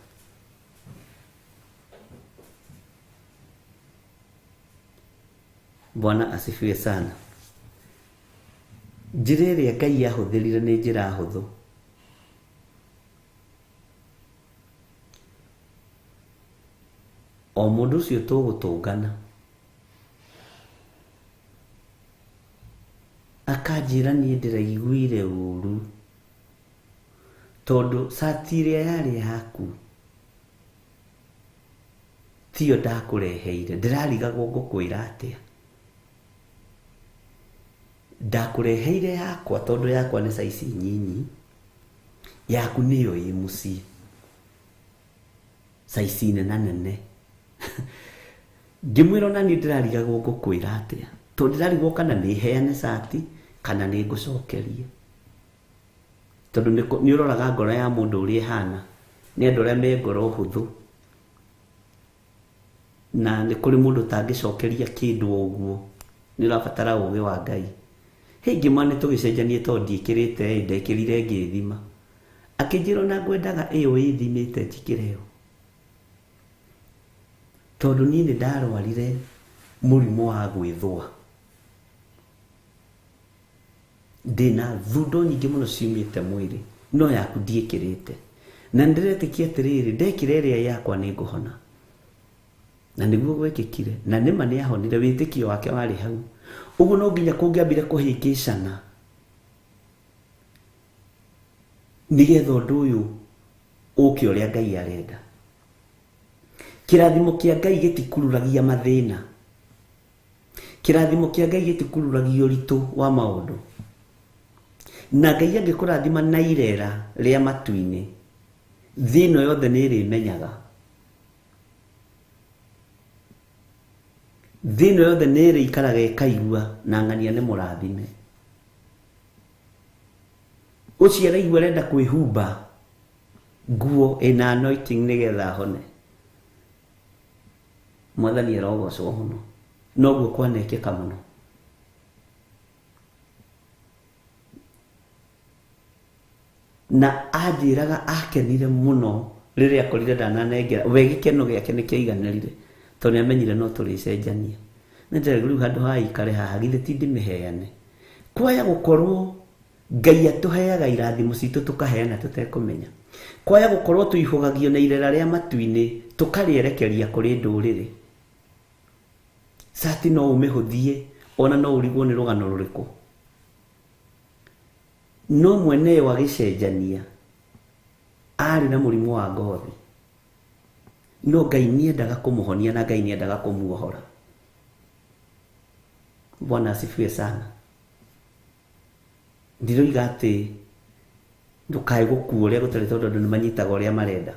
Bwana asifiwe sana. Njĩra ĩrĩa Ngai ahũthĩrire nĩ njĩra hũthũ. O mũndũ ũcio tũgũtũngana akanjĩra niĩ ndĩraiguire ũru tondũ cati ĩrĩa yarĩ yaku tiyo ndakũreheire, ndĩrarigagwo ngũkwĩra atĩa. Ndakũreheire yakwa tondũ yakwa nĩ saici nyinyi, yaku nĩyo ĩ mũciĩ saici nena nene. Ngĩmwĩra ona niĩ ndĩrarigagwo ngũkwĩra atĩa tondũ ndĩrarigwo kana nĩ heane cati kana nĩ ngũcokerie. Tondũ nĩ ũroraga ngoro ya mũndũ ũrĩa ĩhana, nĩ andũ arĩa me ngoro hũthũ, na nĩ kũrĩ mũndũ ũtangĩcokeria kĩndũ o ũguo, nĩ ũrabatara ũgĩ wa Ngai. Hĩ ngĩmwa nĩ tũgĩcenjanie tondũ ndiĩkĩrĩte ĩ, ndekĩrire ngĩthima. Akĩnjĩra ona ngwendaga ĩyo ĩthimĩte njĩkĩre ĩyo. Tondũ niĩ nĩ ndarwarire mũrimũ wa gwĩthũa. Ndĩna thundo nyingĩ mũno ciumĩte mwĩrĩ, no yaku ndiĩkĩrĩte. Na nĩndĩretĩkia atĩrĩrĩ, ndekĩra ĩrĩa yakwa nĩ ngũhona. Na nĩguo gwekĩkire, na nĩma nĩahonire, wĩtĩkio wake warĩ hau. Ũguo no nginya kũngĩambire kũhĩngĩcana nĩgetha ũndũ ũyũ ũke ũrĩa Ngai arenda. Kĩrathimo kĩa Ngai gĩtikururagia mathĩna. Kĩrathimo kĩa Ngai gĩtikururagia ũritũ wa maũndũ. Na Ngai angĩkũrathima na irera rĩa matu-inĩ, thĩ ĩno yothe nĩ ĩrĩmenyaga. Thĩ ĩno yothe nĩ ĩrĩikaraga ĩkaigua na ng'ania nĩ mũrathime. Ũcio araigua arenda kwĩhumba nguo ĩna anointing nĩgetha ahone. Mwathani arogocwo mũno. Noguo kwanekĩka mũno. Na anjĩraga akenire mũno rĩrĩa akorire ndananengera, we gĩkeno gĩake nĩ kĩaiganĩrire tondũ nĩamenyire no tũrĩcenjania. Nĩ ndĩrarigwo rĩu handũ ha ikare haha githĩ ti ndĩmĩheane. Kwaya gũkorwo Ngai atũheaga irathimo citũ tũkaheana tũtekũmenya. Kwaya gũkorwo tũihũgagio na irera rĩa matu-inĩ tũkarĩerekeria kũrĩ ndũrĩrĩ. Cati no ũmĩhũthie ona no ũrigwo nĩ rũgano rũrĩkũ. No mwene yo agĩcenjania arĩ na mũrimũ wa ngothi. No Ngai nĩendaga kũmũhonia na Ngai nĩendaga kũmuohora. Bwana asifiwe sana. Ndiroiga atĩ ndũkae gũkua ũrĩa gũtarĩ tondũ andũ nĩmanyitaga ũrĩa marenda.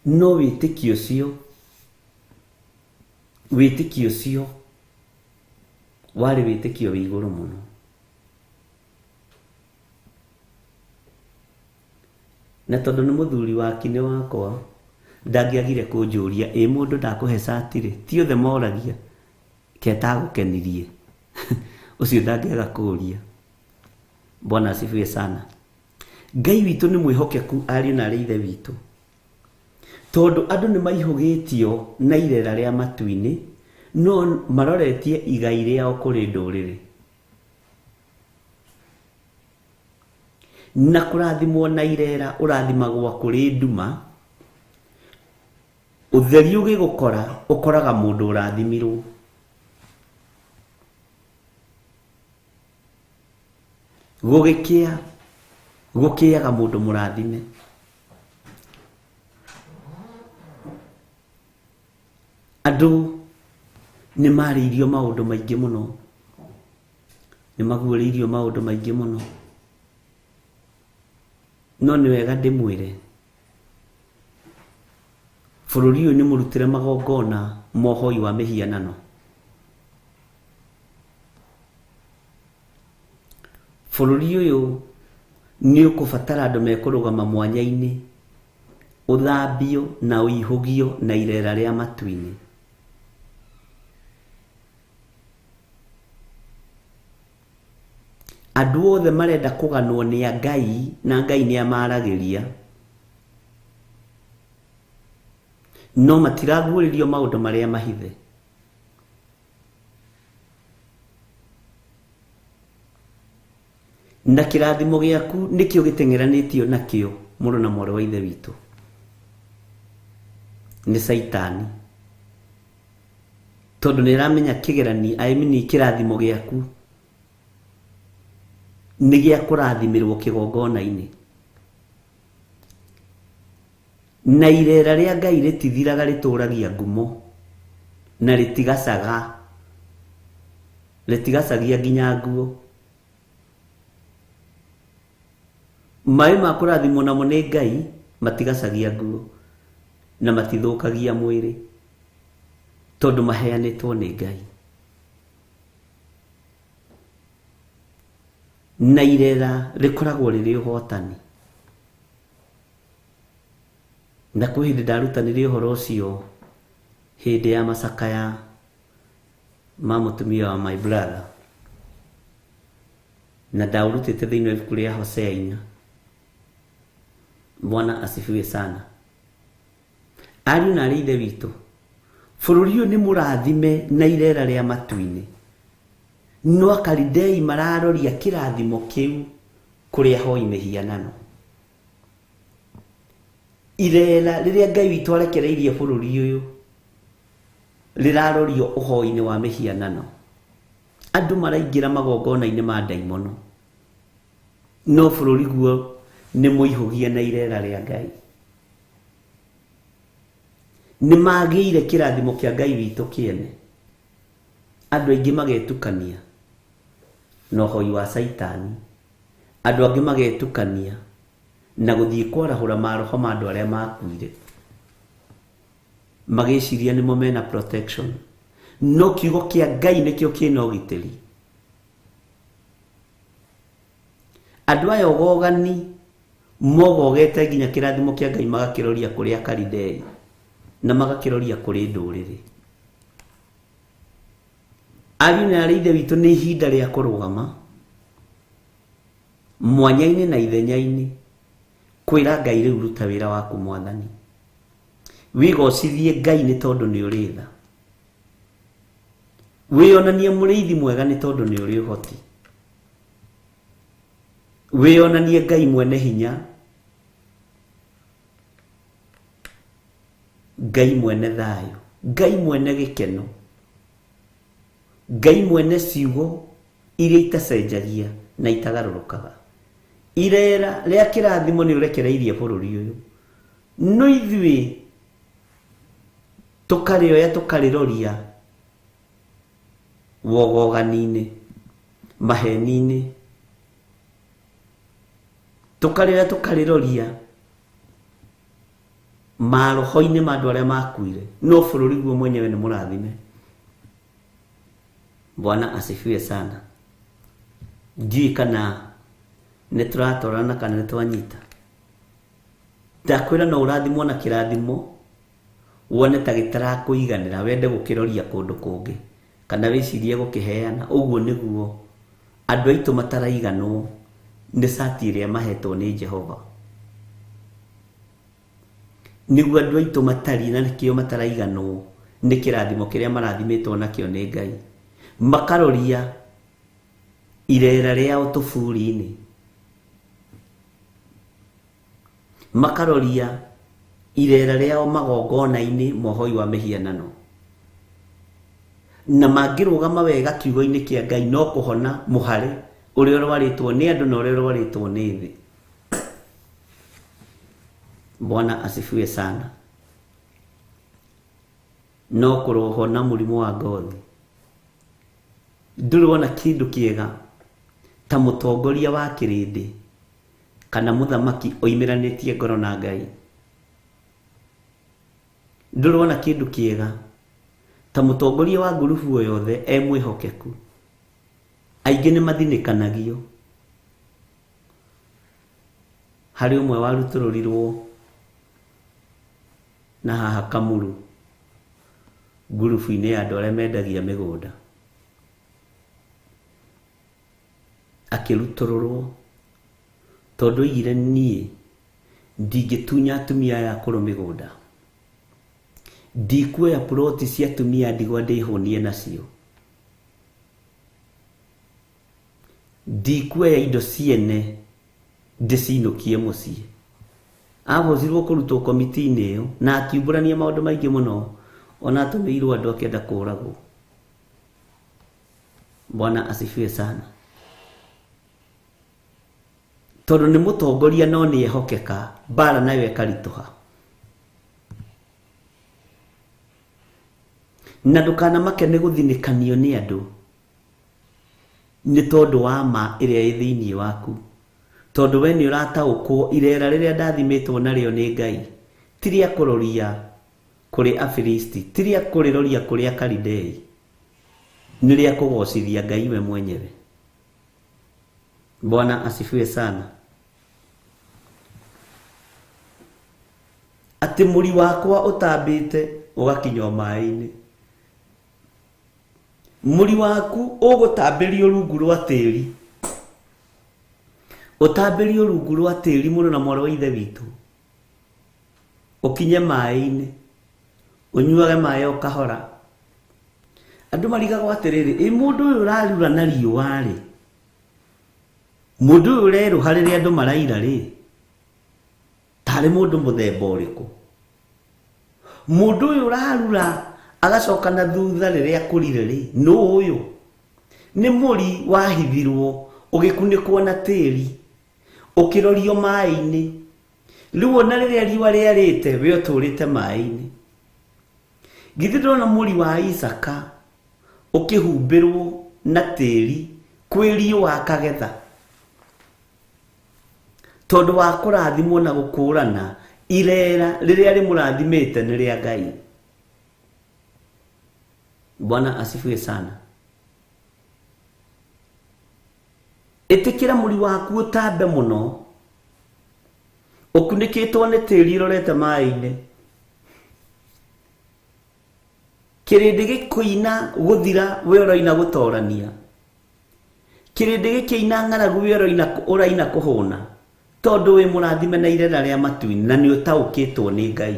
No wĩtĩkio ũcio warĩ wĩtĩkio wĩ igũrũ mũno. Na tondũ nĩ mũthuri wa kinĩ wakwa, ndangĩagire kũnjũria, ĩ mũndũ ndakũhe cati rĩ, ti othe moragia, ketagũkenirie. Ũcio ndangĩaga kũũria. Bwana asifiwe sana. Ngai witũ nĩ mwĩhokeku ariũ na arĩ ithe witũ. Tondũ andũ nĩ maihũgĩtio na irera rĩa matu-inĩ, no maroretie igai rĩao kũrĩ ndũrĩrĩ. Na kũrathimwo na irera ũrathimagwo kũrĩ nduma, ũtheri ũgĩgũkora ũkoraga mũndũ ũrathimirwo. Gũgĩkĩa gũkĩaga mũndũ mũrathime. Andũ nĩ marĩirio maũndũ maingĩ mũno, nĩ maguũrĩirio maũndũ maingĩ mũno. No nĩ wega ndĩmwĩre, bũrũri ũyũ nĩ mũrutĩre magongona ma ũhoi wa mĩhianano. Bũrũri ũyũ nĩ ũkũbatara andũ mekũrũgama mwanya-inĩ, ũthambio na ũihũgio na irera rĩa matu-inĩ. Andũ othe marenda kũganwo nĩ a Ngai na Ngai nĩ amaragĩria, no matiraguũrĩrio maũndũ marĩa mahithe. Na kĩrathimo gĩaku nĩkĩo gĩteng'eranĩtio nakĩo mũrũ na mwarĩ wa Ithe witũ nĩ Caitani, tondũ nĩ aramenya kĩgerani, I mean kĩrathimo gĩaku nĩ gĩa kũrathimĩrwo kĩgongona-inĩ. Na irera rĩa Ngai rĩtithiraga, rĩtũragia ngumo na rĩtigacaga, rĩtigacagia nginya nguo. Maĩ ma kũrathimwo namo nĩ Ngai matigacagia nguo na matithũkagia mwĩrĩ, tondũ maheanĩtwo nĩ Ngai. Na irera rĩkoragwo rĩrĩ ũhotani. Na kwĩ hĩndĩ ndarutanire ũhoro ũcio hĩndĩ ya macakaya ma mũtumia wa my brother, na ndaũrutĩte thĩinĩ wa ibuku rĩa Hosea 4. Bwana asifiwe sana. Ariũ na arĩ Ithe witũ, bũrũri ũyũ nĩ mũrathime na irera rĩa matu-inĩ, no Akalidei mararoria kĩrathimo kĩu kũrĩa hoi mĩhianano. Irera rĩrĩa Ngai witũ arekereirie bũrũri ũyũ rĩrarorio ũhoi-inĩ wa mĩhianano. Andũ maraingĩra magongona-inĩ ma ndaimono, no bũrũri guo nĩ mũihũgie na irera rĩa Ngai. Nĩ magĩire kĩrathimo kĩa Ngai witũ kĩene. Andũ aingĩ magetukania na ũhoi wa Caitani, andũ angĩ magetukania na gũthiĩ kwarahũra maroho ma andũ arĩa makuire, magĩciria nĩmo mena protection. No kiugo kĩa Ngai nĩkĩo kĩna ũgitĩri. Andũ aya ũgogani mogogete nginya kĩrathimo kĩa Ngai magakĩroria kũrĩ Akalidei na magakĩroria kũrĩ ndũrĩrĩ. Ariũ na arĩ Ithe witũ, nĩ ihinda rĩa kũrũgama mwanya-inĩ na ithenya-inĩ kwĩra Ngai rĩu ruta wĩra waku Mwathani. Wĩgocithie Ngai nĩ tondũ nĩ ũrĩ tha. Wĩonanie mũrĩithi mwega nĩ tondũ nĩ ũrĩ ũhoti. Wĩonanie Ngai mwene hinya, Ngai mwene thayũ, Ngai mwene gĩkeno, Ngai mwene ciugo iria itacenjagia na itagarũrũkaga. Irera rĩa kĩrathimo nĩ ũrekereirie bũrũri ũyũ, no ithuĩ tũkarĩoya tũkarĩroria wogogani-inĩ, maheni-inĩ, tũkarĩoya tũkarĩroria maroho-inĩ ma andũ arĩa makuire, no bũrũri guo mwenyewe nĩ mũrathime. Bwana asifiwe sana. Ndiũĩ kana nĩ tũratwarana kana nĩ twanyita. Ndakwĩra no ũrathimwo na kĩrathimo wone ta gĩtarakũiganĩra, wende gũkĩroria kũndũ kũngĩ kana wĩcirie gũkĩheana. Ũguo nĩguo andũ aitũ mataraiganwo nĩ cati ĩrĩa mahetwo nĩ Jehova. Nĩguo andũ aitũ matariĩ na nĩkĩo mataraiganwo nĩ kĩrathimo kĩrĩa marathimĩtwo nakĩo nĩ Ngai. Makaroria irera rĩao tũburi-inĩ, makaroria irera rĩao magongona-inĩ mohoi wa mĩhianano, na mangĩrũgama wega kiugo-inĩ kĩa Ngai no kũhona mũhare ũrĩa ũrwarĩtwo nĩ andũ na ũrĩa ũrwarĩtwo nĩ thĩ. Bwana asifiwe sana. No kũrohona mũrimũ wa ngothi. Ndũrĩ wona kĩndũ kĩega ta mũtongoria wa kĩrĩndĩ kana mũthamaki oimĩranĩtie ngoro na Ngai. Ndũrĩ wona kĩndũ kĩega ta mũtongoria wa ngurubu o yothe e mwĩhokeku. Aingĩ nĩ mathinĩkanagio, Harĩ ũmwe warutũrũrirwo na haha Kamuru ngurubu-inĩ ya andũ arĩa mendagia mĩgũnda, akĩrutũrũrwo tondũ oigire niĩ ndingĩtunya atumia aya akũrũ mĩgũnda, ndikuoya ploti cia atumia a ndigwa ndĩhũnie nacio, ndikuoya indo ciene ndĩcinũkie mũciĩ. Ahũthirwo kũrutwo komiti-inĩ ĩyo na akiumbũrania maũndũ maingĩ mũno, ona atũmĩirwo andũ akĩenda kũragwo. Bwana asifiwe sana. Tondũ nĩ mũtongoria no nĩ ehokeka, mbara nayo ĩkaritũha. Na ndũkanamake nĩ gũthinĩkanio nĩ andũ nĩ tondũ wa ma ĩrĩa ĩ thĩinĩ waku, tondũ we nĩ ũrataũkwo irera rĩrĩa ndathimĩtwo narĩo nĩ Ngai ti rĩa kũroria kũrĩ Afilisti, ti rĩa kũrĩroria kũrĩ Akalidei, nĩ rĩa kũgocithia Ngai we mwenyewe. Bwana asifiwe sana. Atĩ mũri wakwa ũtambĩte ũgakinya maĩ-inĩ, mũri waku ũgũtambĩrio rungu rwa tĩri, ũtambĩrio rungu rwa tĩri mũno na mwarĩ wa ithe witũ, ũkinye maĩ-inĩ, ũnyuage maĩ o kahora. Andũ marigagwo atĩrĩrĩ, ĩ mũndũ ũyũ ũrarura na riũa rĩ, mũndũ ũyũ ũrerũha rĩrĩa andũ maraira rĩ, tarĩ mũndũ mũthemba ũrĩkũ? Mũndũ ũyũ ũrarura agacoka na thutha rĩrĩa akũrire rĩ, nũ ũyũ? Nĩ mũri wahithirwo ũgĩkunĩkwo na tĩri, ũkĩrorio maĩ-inĩ. Rĩu ona rĩrĩa riũa rĩarĩte we ũtũrĩte maĩ-inĩ. Githĩ ndũrona mũri wa Isaka ũkĩhumbĩrwo na tĩri kwĩ riũa akagetha, tondũ wa kũrathimwo na gũkũrana irera rĩrĩa rĩmũrathimĩte nĩ rĩa Ngai. Bwana asifiwe sana. Ĩtĩkĩra mũri waku ũtambe mũno, ũkunĩkĩtwo nĩ tĩri ũrorete maĩ-inĩ. Kĩrĩndĩ gĩkũina gũthira we ũroina gũtorania, kĩrĩndĩ gĩkĩina ng'aragu we ũraina kũhũna, tondũ wĩ mũrathime na irera rĩa matu-inĩ na nĩ ũtaũkĩtwo nĩ Ngai.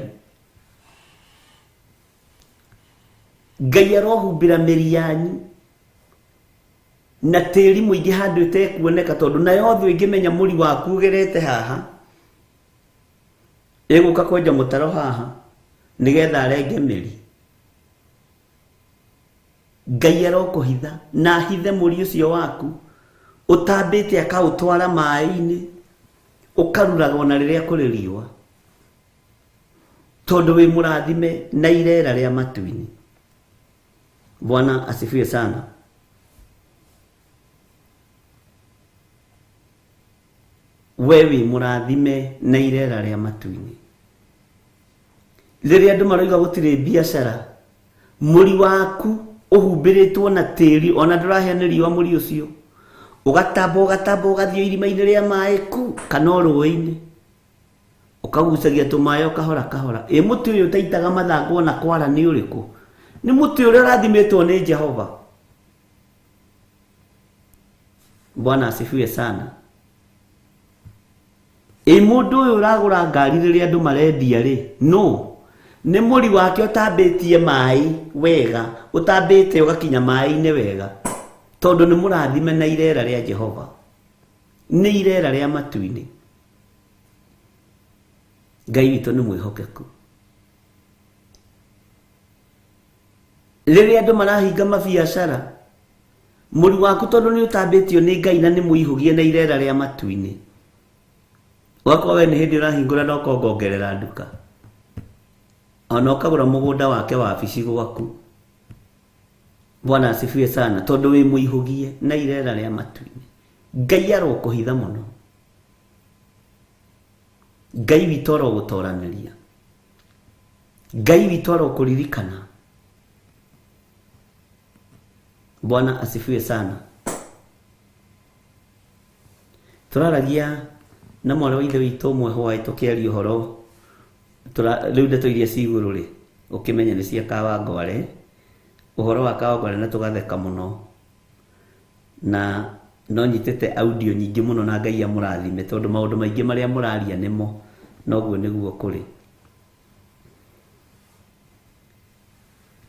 Ngai arohumbĩra mĩri yanyu na tĩri mũingĩ handũ ĩtekuoneka, tondũ nayo thũ ĩngĩmenya mũri waku ũgerete haha, ĩgũka kwenja mũtaro haha nĩgetha arenge mĩri. Ngai arokũhitha na ahithe mũri ũcio waku ũtambĩte akaũtwara maĩ-inĩ, ũkaruraga ona rĩrĩa kũrĩ riũa, tondũ wĩ mũrathime na irera rĩa matu-inĩ. Bwana asifiwe sana. We wĩ mũrathime na irera rĩa matu-inĩ. Rĩrĩa andũ maroiga gũtirĩ biacara, mũri waku ũhumbĩrĩtwo na tĩri, ona ndũrahĩa nĩ riũa mũri ũcio, ũgatamba ũgatamba ũgathiĩ irima-inĩ rĩa maĩ ku kana rũĩ-inĩ, ũkagucagia tũmaĩ o kahora kahora. Ĩ mũtĩ ũyũ ũtaitaga mathangũ ona kwara nĩ ũrĩkũ? Nĩ mũtĩ ũrĩa ũrathimĩtwo nĩ Jehova. Bwana asifiwe sana. Ĩ mũndũ ũyũ ũragũra ngari rĩrĩa andũ marendia rĩ, no nĩ mũri wake ũtambĩtie maĩ wega, ũtambĩte ũgakinya maĩ-inĩ wega, tondũ nĩ mũrathime na irera rĩa Jehova, nĩ irera rĩa matu-inĩ. Ngai witũ nĩ mwĩhokeku. Rĩrĩa andũ marahinga mabiacara, mũri waku tondũ nĩ ũtambĩtio nĩ Ngai na nĩ mũihũgie na irera rĩa matu-inĩ, ũgakorwo we nĩ hĩndĩ ũrahingũra na ũkongongerera nduka, ona ũkagũra mũgũnda wake wabici gwaku. Bwana asifiwe sana. Tondũ wĩ mũihũgie na irera rĩa matu-inĩ. Ngai arokũhitha mũno, Ngai witũ arogũtoranĩria, Ngai witũ arokũririkana. Bwana asifiwe sana. Tũraragia Na mwarĩ wa ithe witũ ũmwe hwaĩ tũkĩaria ũhoro rĩu ndeto iria ci igũrũ rĩ, ũkĩmenye nĩ cia Kawangware, ũhoro wa Kawangware na tũgatheka mũno. Na no nyitĩte audio nyingĩ mũno na Ngai amũrathime tondũ maũndũ maingĩ marĩa mũraria nĩmo, noguo nĩguo kũrĩ.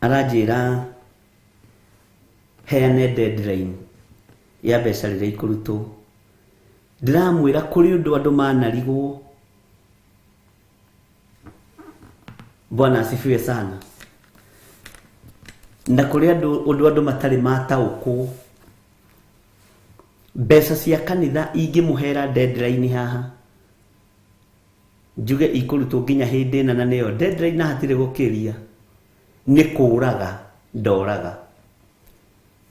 Aranjĩra heane deadline ya mbeca rĩrĩa ikũrutwo. Ndĩramwĩra kũrĩ ũndũ andũ manarigwo. Bwana asifiwe sana. Na kũrĩ andũ ũndũ andũ matarĩ mataũkwo. Mbeca cia kanitha ingĩmũhera deadline haha, njuge ikũrutwo nginya hĩndĩ ĩna na nĩyo deadline na hatirĩ gũkĩria, nĩ kũraga ndoraga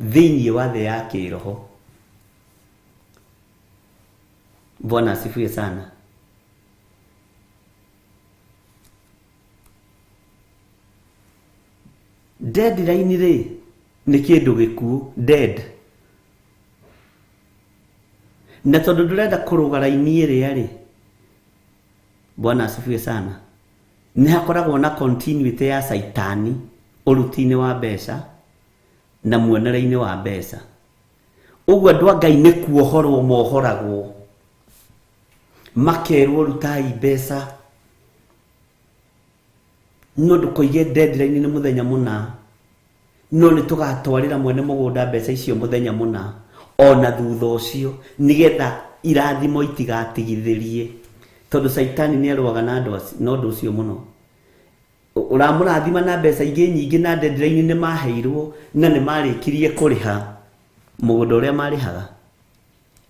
thĩinĩ wa thĩ ya kĩroho. Bwana asifiwe sana. Deadline rĩ nĩ kĩndũ gĩkuũ, dead. Na tondũ ndũrenda kũrũga raini ĩrĩa rĩ, Bwana asifiwe sana, nĩ hakoragwo na continuity ya caitani ũruti-inĩ wa mbeca na muonere-inĩ wa mbeca. Ũguo andũ a Ngai nĩ kuohorwo mohoragwo, makerwo rutai mbeca, no ndũkoige deadline nĩ mũthenya mũna, no nĩ tũgatwarĩra mwene mũgũnda mbeca icio mũthenya mũna, ona thutha ũcio, nĩgetha irathimo itigatigithĩrie, tondũ caitani nĩ arũaga na andũ na ũndũ ũcio mũno. Ũramũrathima na mbeca ingĩ nyingĩ na deadline nĩ maheirwo na nĩ marĩkirie kũrĩha mũgũnda ũrĩa marĩhaga,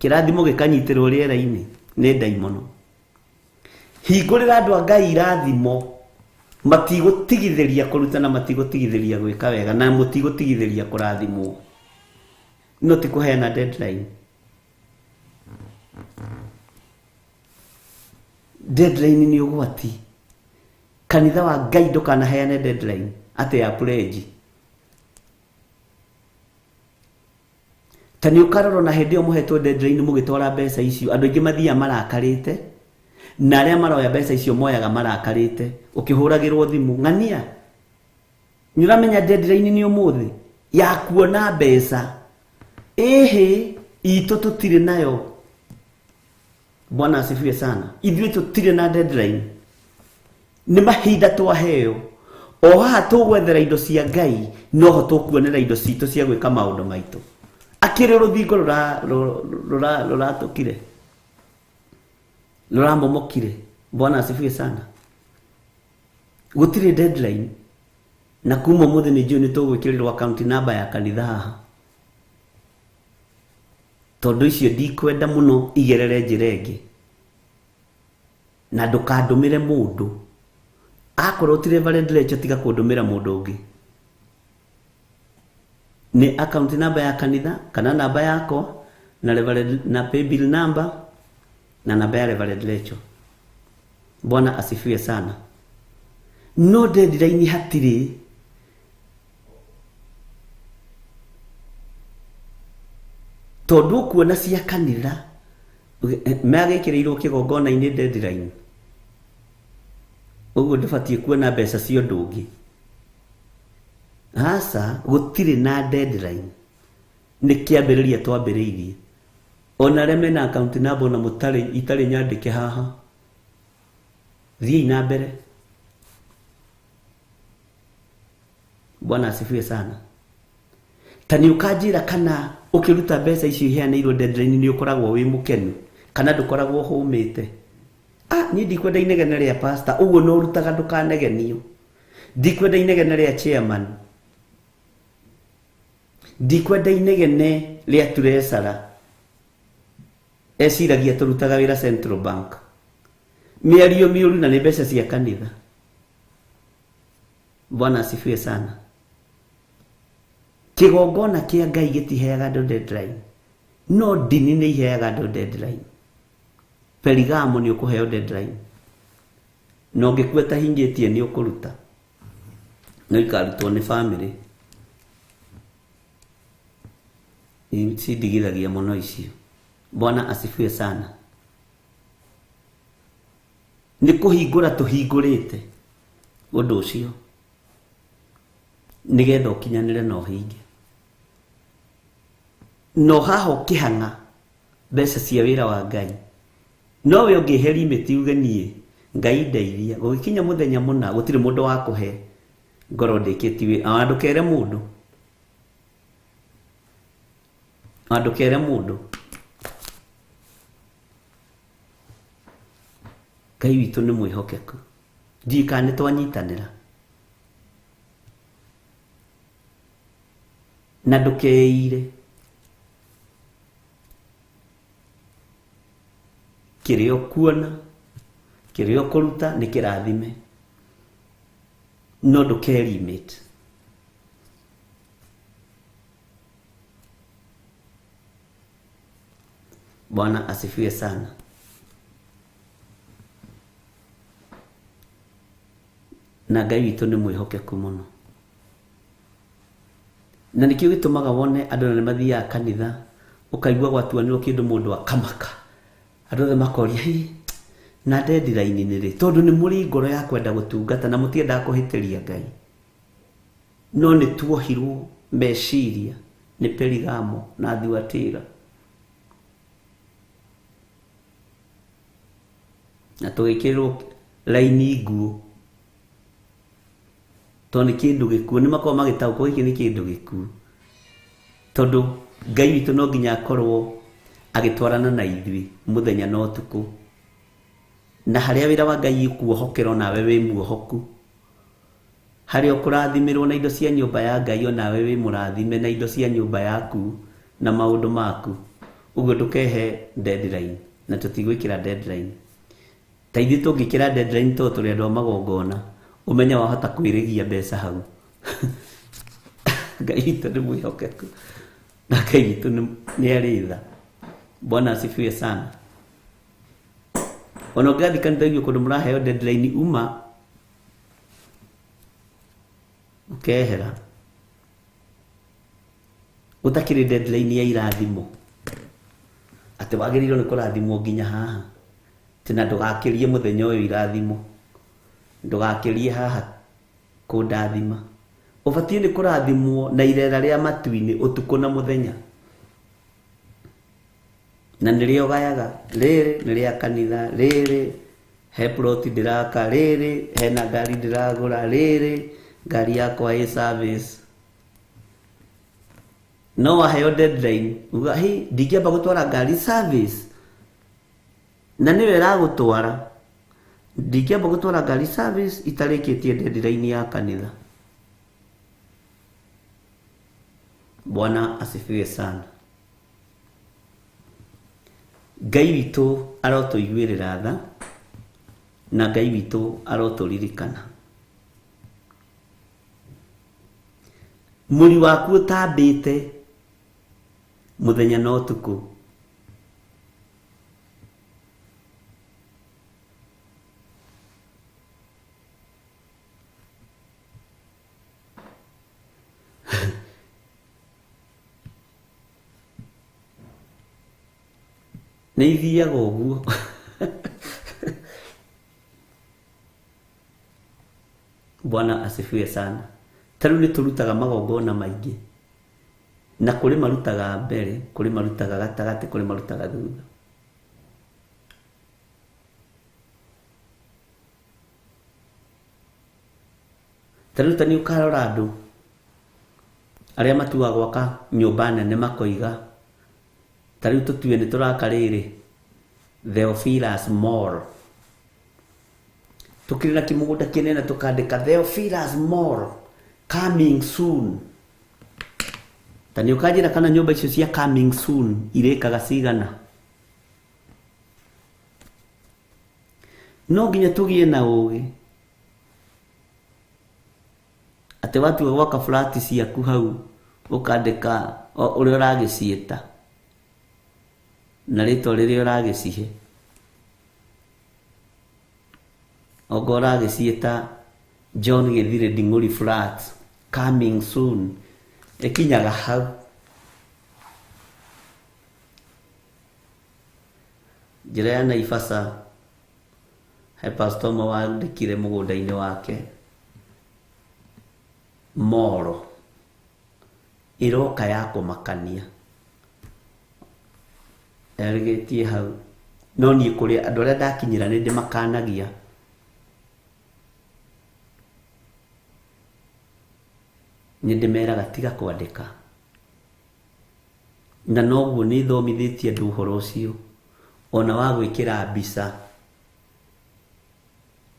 kĩrathimo gĩkanyitĩrwo rĩera-inĩ nĩ ndaimono. Hingũrĩra andũ a Ngai irathimo, matigũtigithĩria kũruta na matigũtigithĩria gwĩka wega na mũtigũtigithĩria kũrathimwo, no ti kũheana deadline. Deadline nĩ ũgwati. Kanitha wa Ngai ndũkanaheane deadline atĩ ya pledge. Ta nĩ ũkarora na hĩndĩ ĩyo mũhetwo deadline mũgĩtwara mbeca icio, andũ aingĩ mathiaga marakarĩte, na arĩa maroya mbeca icio moyaga marakarĩte, ũkĩhũragĩrwo thimũ, ng'ania nĩ ũramenya deadline nĩ ũmũthĩ ya kuona mbeca, ĩhĩ itũ tũtirĩ nayo. Bwana asifiwe sana. Ithuĩ tũtirĩ na deadline, nĩ mahinda twaheo. O haha tũgwethera indo cia Ngai, noho tũkuonera indo citũ cia gwĩka maũndũ maitũ. Akĩrĩ rũthingo rũratũkire, rũramomokire. Bwana asifiwe sana. Gũtirĩ deadline, na kuma ũmũthĩ nĩ njũĩ nĩ tũgwĩkĩrĩrwo account number ya kanitha haha, tondũ icio ndikwenda mũno igerere njĩra ĩngĩ. Na ndũkandũmĩre mũndũ, akorwo ti Reverend Rachel tiga kũndũmĩra mũndũ ũngĩ. Nĩ account number ya kanitha kana namba yakwa na Reverend, na paybill number na namba ya Reverend Rachel. Bwana asifiwe sana. No deadline hatirĩ. Tondũ ũkuona cia kanitha magĩkĩrĩirwo kĩgongona-inĩ deadline, ũguo ndũbatiĩ kuona mbeca cia ũndũ ũngĩ. Aca, gũtirĩ na deadline, nĩ kĩambĩrĩria twambĩrĩirie. Ona arĩa mena account number ona mũtarĩ itarĩ nyandĩke haha, thiĩi na mbere. Bwana asifiwe sana. Ta nĩ ũkanjĩra kana ũkĩruta mbeca icio iheanĩirwo deadline nĩ ũkoragwo wĩ mũkenu kana ndũkoragwo hũmĩte. Niĩ ndikwenda inegene rĩa pastor, ũguo no ũrutaga ndũkanegenio. Ndikwenda inegene rĩa chairman, ndikwenda inegene rĩa treasurer, eciragia tũrutaga wĩra Central Bank. Mĩario mĩũru na nĩ mbeca cia kanitha. Bwana asifiwe sana. Kĩgongona kĩa Ngai gĩtiheaga andũ deadline, no ndini nĩ iheaga andũ deadline. Perigamo nĩ ũkũheo deadline, na ũngĩkua ũtahingĩtie nĩ ũkũruta, no ikarutwo nĩ family. Cindigithagia mũno icio. Bwana asifiwe sana. Nĩ kũhingũra tũhingũrĩte ũndũ ũcio nĩgetha ũkinyanĩre na ũhinge. No haha ũkĩhang'a mbeca cia wĩra wa Ngai, no we ũngĩhe limit uge niĩ Ngai ndeithia gũgĩkinya mũthenya mũna gũtirĩ mũndũ wa kũhe ngorwo ndĩkĩtie wĩra. Ona ndũkere mũndũ, ona ndũkere mũndũ. Ngai witũ nĩ mwĩhokeku, ndiũĩ kana nĩ twanyitanĩra. Na ndũkeire kĩrĩa ũkuona, kĩrĩa ũkũruta nĩ kĩrathime, no ndũke limit. Bwana asifiwe sana. Na Ngai witũ nĩ mwĩhokeku mũno. Na nĩkĩo gĩtũmaga wone andũ na nĩ mathiaga kanitha, ũkaigua gwatuanĩrwo kĩndũ mũndũ akamaka, andũ othe makoria hi na deadline nĩ rĩ, tondũ nĩ mũrĩ ngoro ya kwenda gũtungata na mũtiendaga kũhĩtĩria Ngai. No nĩ tuohirwo meciria nĩ Perigamo na Thuatira, na tũgĩkĩrĩrwo raini nguũ tondũ nĩ kĩndũ gĩkuũ. Nĩ makoragwo magĩtaũkwo gĩkĩ nĩ kĩndũ gĩkuũ, tondũ Ngai witũ no nginya akorwo agĩtwarana na ithuĩ mũthenya na ũtukũ, na harĩa wĩra wa Ngai ũkuohokerwo nawe wĩ muohoku, harĩa ũkũrathimĩrwo na indo cia nyũmba ya Ngai onawe wĩ mũrathime na indo cia nyũmba yaku na maũndũ maku. Ũguo ndũkehe deadline, na tũtigwĩkĩra deadline. Ta ithuĩ tũngĩkĩra deadline tondũ tũrĩ andũ a magongona, ũmenye wahota kwĩrĩgia mbeca hau. Ngai witũ nĩ mwĩhokeku na Ngai witũ nĩ arĩ tha. Bwana asifiwe sana. Ona ũngĩgathiĩ kanitha ũigue kũndũ mũraheo deadline uma ũkehera, ũtakĩrĩ deadline ya irathimo atĩ wagĩrĩirwo nĩ kũrathimwo nginya haha, atĩ na ndũgakĩrie mũthenya ũyũ irathimo, ndũgakĩrie haha kũndathima. Ũbatiĩ nĩ kũrathimwo na irera rĩa matu-inĩ ũtukũ na mũthenya, na nĩrĩo gayaga. Rĩrĩ nĩ rĩa kanitha, rĩrĩ he ploti ndĩraka, rĩrĩ hena ngari ndĩragũra, rĩrĩ ngari yakwa ĩ service. No waheo deadline uga hi ndingĩamba gũtwara ngari service, na nĩwe ĩragũtwara, ndingĩamba gũtwara ngari service itarĩkĩtie deadline ya kanitha. Bwana asifiwe sana. Ngai witũ arotũiguĩrĩra tha, na Ngai witũ arotũririkana. Mũri waku ũtambĩte mũthenya na ũtukũ, nĩ ithiaga ũguo. Bwana asifiwe sana. Ta rĩu nĩ tũrutaga magongona maingĩ, na kũrĩ marutaga mbere, kũrĩ marutaga gatagatĩ, kũrĩ marutaga thutha. Ta rĩu ta nĩ ũkarora andũ arĩa matuaga gwaka nyũmba nene makoiga, ta rĩu tũtue nĩ tũraka rĩrĩ Theophilus Mall, tũkĩrĩ na kĩmũgũnda kĩnene tũkandĩka Theophilus Mall coming soon. Ta nĩ ũkanjĩra kana nyũmba icio cia coming soon irĩkaga cigana? No nginya tũgĩe na ũgĩ atĩ watua gwaka flat ciaku hau ũkandĩka ũrĩa ũragĩciĩta na rĩtwa rĩrĩa ũragĩcihe. Okorwo ũragĩciĩta John Gĩthire Nding'ũri flat coming soon, ĩkinyaga hau. Njĩra ya Naivasha He pastor ũmwe wandĩkire mũgũnda-inĩ wake moro ĩroka ya kũmakania, erĩgĩtie hau. No niĩ kũrĩa andũ arĩa ndakinyĩra nĩ ndĩmakanagia. Nĩ ndĩmeraga tiga kwandĩka, na noguo nĩ thomithĩtie andũ ũhoro ũcio, ona wa gwĩkĩra mbica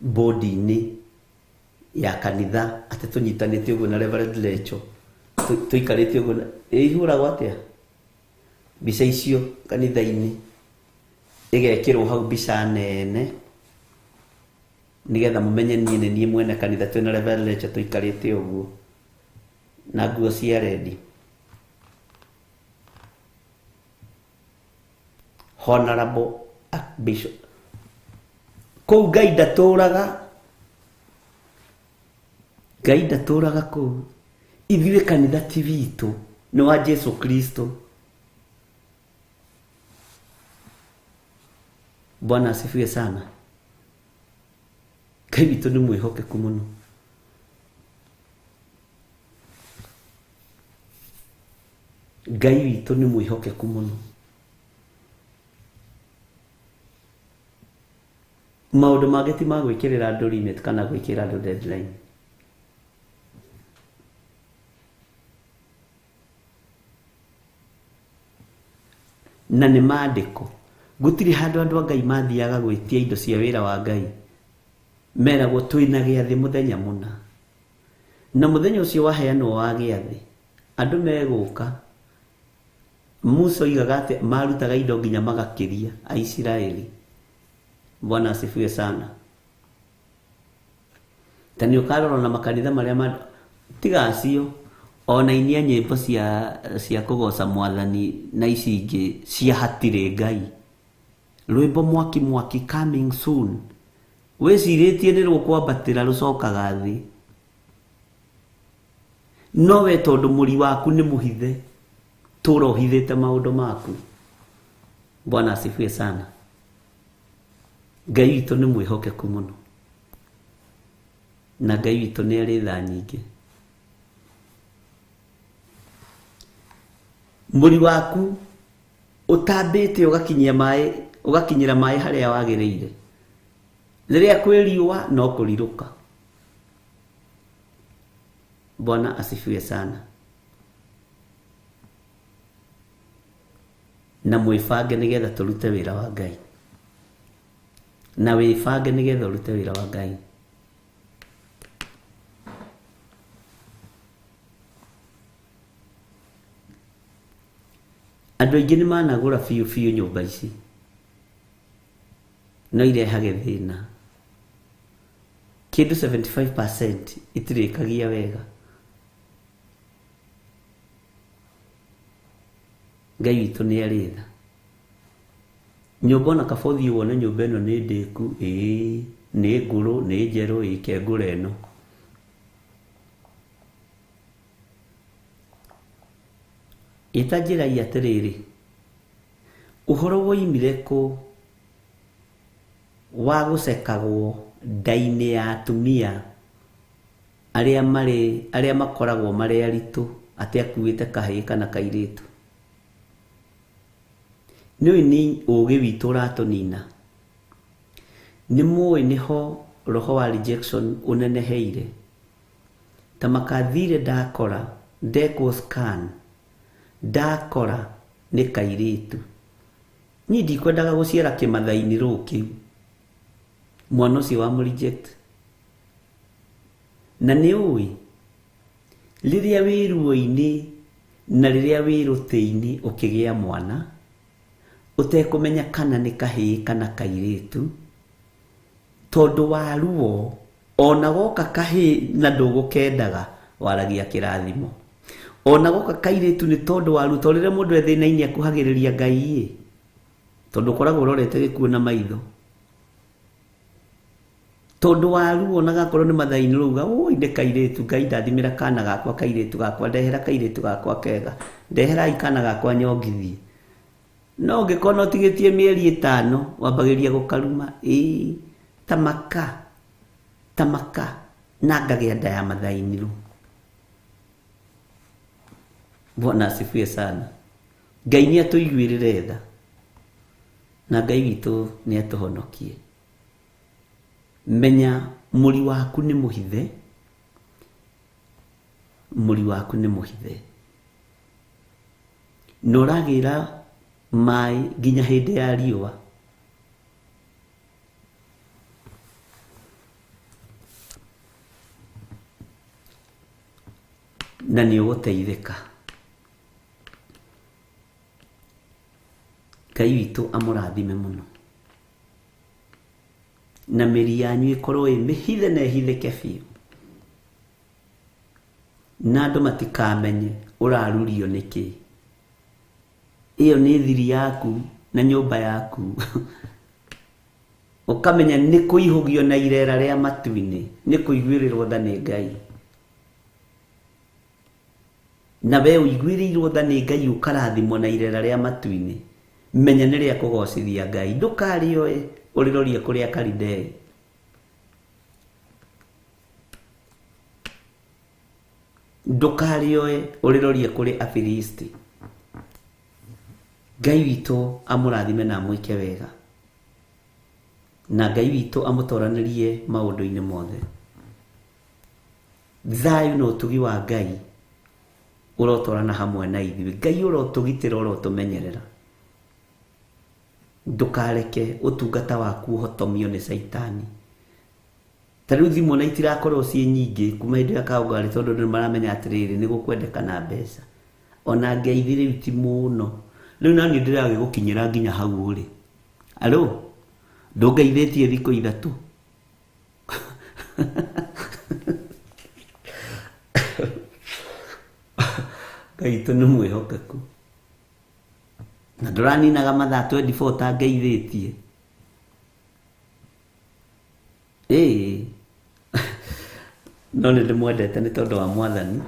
bodi-inĩ ya kanitha atĩ tũnyitanĩte ũguo na Reverend Lecho, tũikarĩte ũguo ĩhũragwo atĩa mbica icio kanitha-inĩ, ĩgekĩrwo hau mbica nene nĩgetha mũmenye niĩ nĩ niĩ mwene kanitha, twĩna Reverend Lecho tũikarĩte ũguo na nguo cia rendi. Honorable Archbishop kũu Ngai ndatũraga, Ngai ndatũraga kũu. Ithuĩ kanitha ti witũ, nĩ wa Jesu Kristo. Bwana asifiwe sana. Ngai witũ nĩ mwĩhokeku mũno. Ngai witũ nĩ mwĩhokeku mũno. Maũndũ mangĩ ti ma gwĩkĩrĩra andũ limit kana gwĩkĩra andũ deadline. Na nĩ maandĩko, gũtirĩ handũ andũ a Ngai mathiaga gwĩtia indo cia wĩra wa Ngai meragwo twĩna gĩathĩ mũthenya mũna, na mũthenya ũcio waheanwo wa gĩathĩ andũ megũka. Musa oigaga atĩ marutaga indo nginya magakĩria Aisiraeli. Bwana asifiwe sana. Ta nĩ ũkarora na makanitha marĩa tiga acio, ona inia nyĩmbo cia kũgoca mwathani na ici ingĩ cia hatirĩ Ngai, rwĩmbo mwaki mwaki coming soon, wĩcirĩtie nĩ rũkwambatĩra rũcokaga thĩ. No we tondũ mũri waku nĩ mũhithe, tũra ũhithĩte maũndũ maku. Bwana asifiwe sana. Ngai witũ nĩ mwĩhokeku mũno, na Ngai witũ nĩ arĩ tha nyingĩ. Mũri waku ũtambĩte ũgakinyia maĩ, ũgakinyĩra maĩ harĩa wagĩrĩire. Rĩrĩa kwĩ riũa no kũrirũka. Bwana asifiwe sana. Na mwĩbange nĩgetha tũrute wĩra wa Ngai. Na wĩbange nĩgetha ũrute wĩra wa Ngai. Andũ aingĩ nĩ managũra biũ biũ nyũmba ici, no irehage thĩna. Kĩndũ 75% itirĩkagia wega. Ngai witũ nĩ arĩ tha. Nyũmba ona kaba ũthiĩ wone nyũmba ĩno nĩ ndĩku, ĩĩ nĩ ngũrũ, nĩ njerũ, ĩĩ ke ngũre ĩno. Ĩta njĩra atĩrĩrĩ, ũhoro woimire kũ wa gũcekagwo nda-inĩ ya atumia arĩa makoragwo marĩ aritũ atĩ akuĩte kahĩĩ kana kairĩtu? Nĩũĩ nĩ ũgĩ witũ ũratũnina. Nĩ mũĩ nĩho roho wa rejection ũneneheire. Ta makathire ndakora ndekwo scan ndakora nĩ kairĩtu. Niĩ ndikwendaga gũciara kĩmathaini rũũ kĩu. Mwana ũcio wa reject. Na nĩ ũĩ rĩrĩa wĩ ruo-inĩ na rĩrĩa wĩ rũtĩ-inĩ ũkĩgĩa mwana ũtekũmenya kana nĩ kahĩĩ kana kairĩtu, tondũ wa ruo ona goka kahĩĩ na ndũgũkendaga waragia kĩrathimo, ona goka kairĩtu nĩ tondũ wa ruo. Tondũ rĩrĩa mũndũ e thĩna-inĩ akuhagĩrĩria Ngai ĩ, tondũ ũkoragwo ũrorete gĩkuũ na maitho, tondũ wa ruo ona gakorwo nĩ mathaini rũuga oi nĩ kairĩtu, Ngai ndathimĩra kana gakwa kairĩtu gakwa, ndehera kairĩtu gakwa kega, ndeherai kana gakwa nyongithie. No ũngĩkorwo ũtigĩtie mĩeri 5 wambagĩrĩria gũkaruma, ĩĩ Tamaka tamaka na ngagĩa nda ya mathainirũ. Bwana asifiwe sana. Ngai nĩ atũiguĩrĩre tha na Ngai witũ nĩ atũhonokie. Menya mũri waku nĩ mũhithe, mũri waku nĩ mũhithe, na ũragĩra maĩ nginya hĩndĩ ya riũa. Na nĩ ũgũteithĩka. Ngai witũ amũrathime mũno, na mĩri yanyu ĩkorwo ĩ mĩhithe na ĩhithĩke biũ, na andũ matikamenye ũrarurio nĩkĩ. Ĩyo nĩ thiri yaku na nyũmba yaku. Ũkamenya nĩ kũihũgio na irera rĩa matu-inĩ, nĩ kũiguĩrĩrwo tha nĩ Ngai. Na we ũiguĩrĩirwo tha nĩ Ngai ũkarathimwo na irera rĩa matu-inĩ, menya nĩ rĩa kũgocithia Ngai. Ndũkarĩoe ũrĩrorie kũrĩa Kalidei. Ndũkarĩoe ũrĩrorie kũrĩ Afilisti. Ngai witũ amũrathime na amwĩke wega, na Ngai witũ amũtoranĩrie maũndũ-inĩ mothe. Thayũ na ũtugi wa Ngai ũrotwarana hamwe na ithuĩ. Ngai ũrotũgitĩra, ũrotũmenyerera. Ndũkareke ũtungata waku ũhotomio nĩ Caitani. Ta rĩu thimũ na itirakorwo ciĩ nyingĩ kuma hĩndĩ ya Kaũngarĩ, tondũ andũ nĩmaramenya atĩrĩrĩ, nĩ gũkwendekana mbeca. Ona ngeithi rĩu ti mũno. Rĩu naniĩ ndĩragĩgũkinyĩra nginya hau ũrĩ. Alo, ndũngeithĩtie thikũ ithatũ. Ngai witũ nĩ mwĩhokeku. Na ndũraninaga mathaa 24 ũtangeithĩtie. Ĩĩ. No nĩ ndĩmwendete nĩ tondũ wa Mwathani.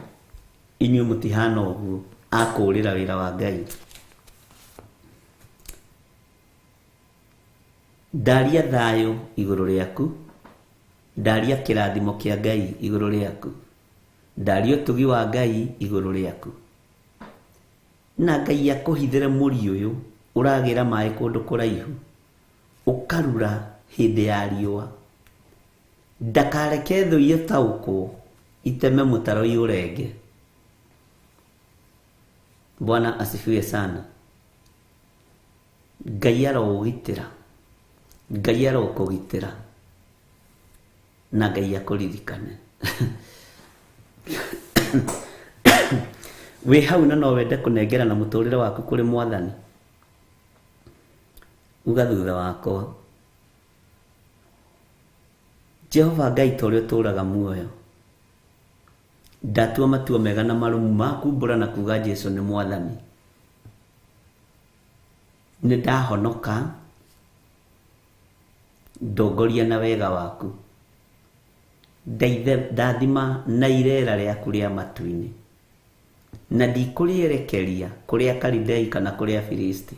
Inyuĩ mũtihana ũguo akũrĩra wĩra wa Ngai. Ndaria thayũ igũrũ rĩaku, ndaria kĩrathimo kĩa Ngai igũrũ rĩaku, ndaria ũtugi wa Ngai igũrũ rĩaku. Na Ngai akũhithĩre mũri ũyũ ũragĩra maĩ kũndũ kũraihu, ũkarura hĩndĩ ya riũa. Ndakareke thũ itaũkwo iteme mũtaro iũrenge. Bwana asifiwe sana. Ngai aroũgitĩra, Ngai arokũgitĩra, na Ngai akũririkane. Wĩ hau na no wende kũnengerana mũtũrĩre waku kũrĩ Mwathani, uga thutha wakwa, Jehova Ngai ta ũrĩa ũtũũraga muoyo, ndatua matua mega na marũmu ma kumbũra na kuga Jesu nĩ Mwathani. Nĩ ndahonoka, ndongoria na wega waku. Ndathima na irera rĩaku rĩa matu-inĩ, na ndikũrĩerekeria kũrĩa Kalidei kana kũrĩa Afilisti.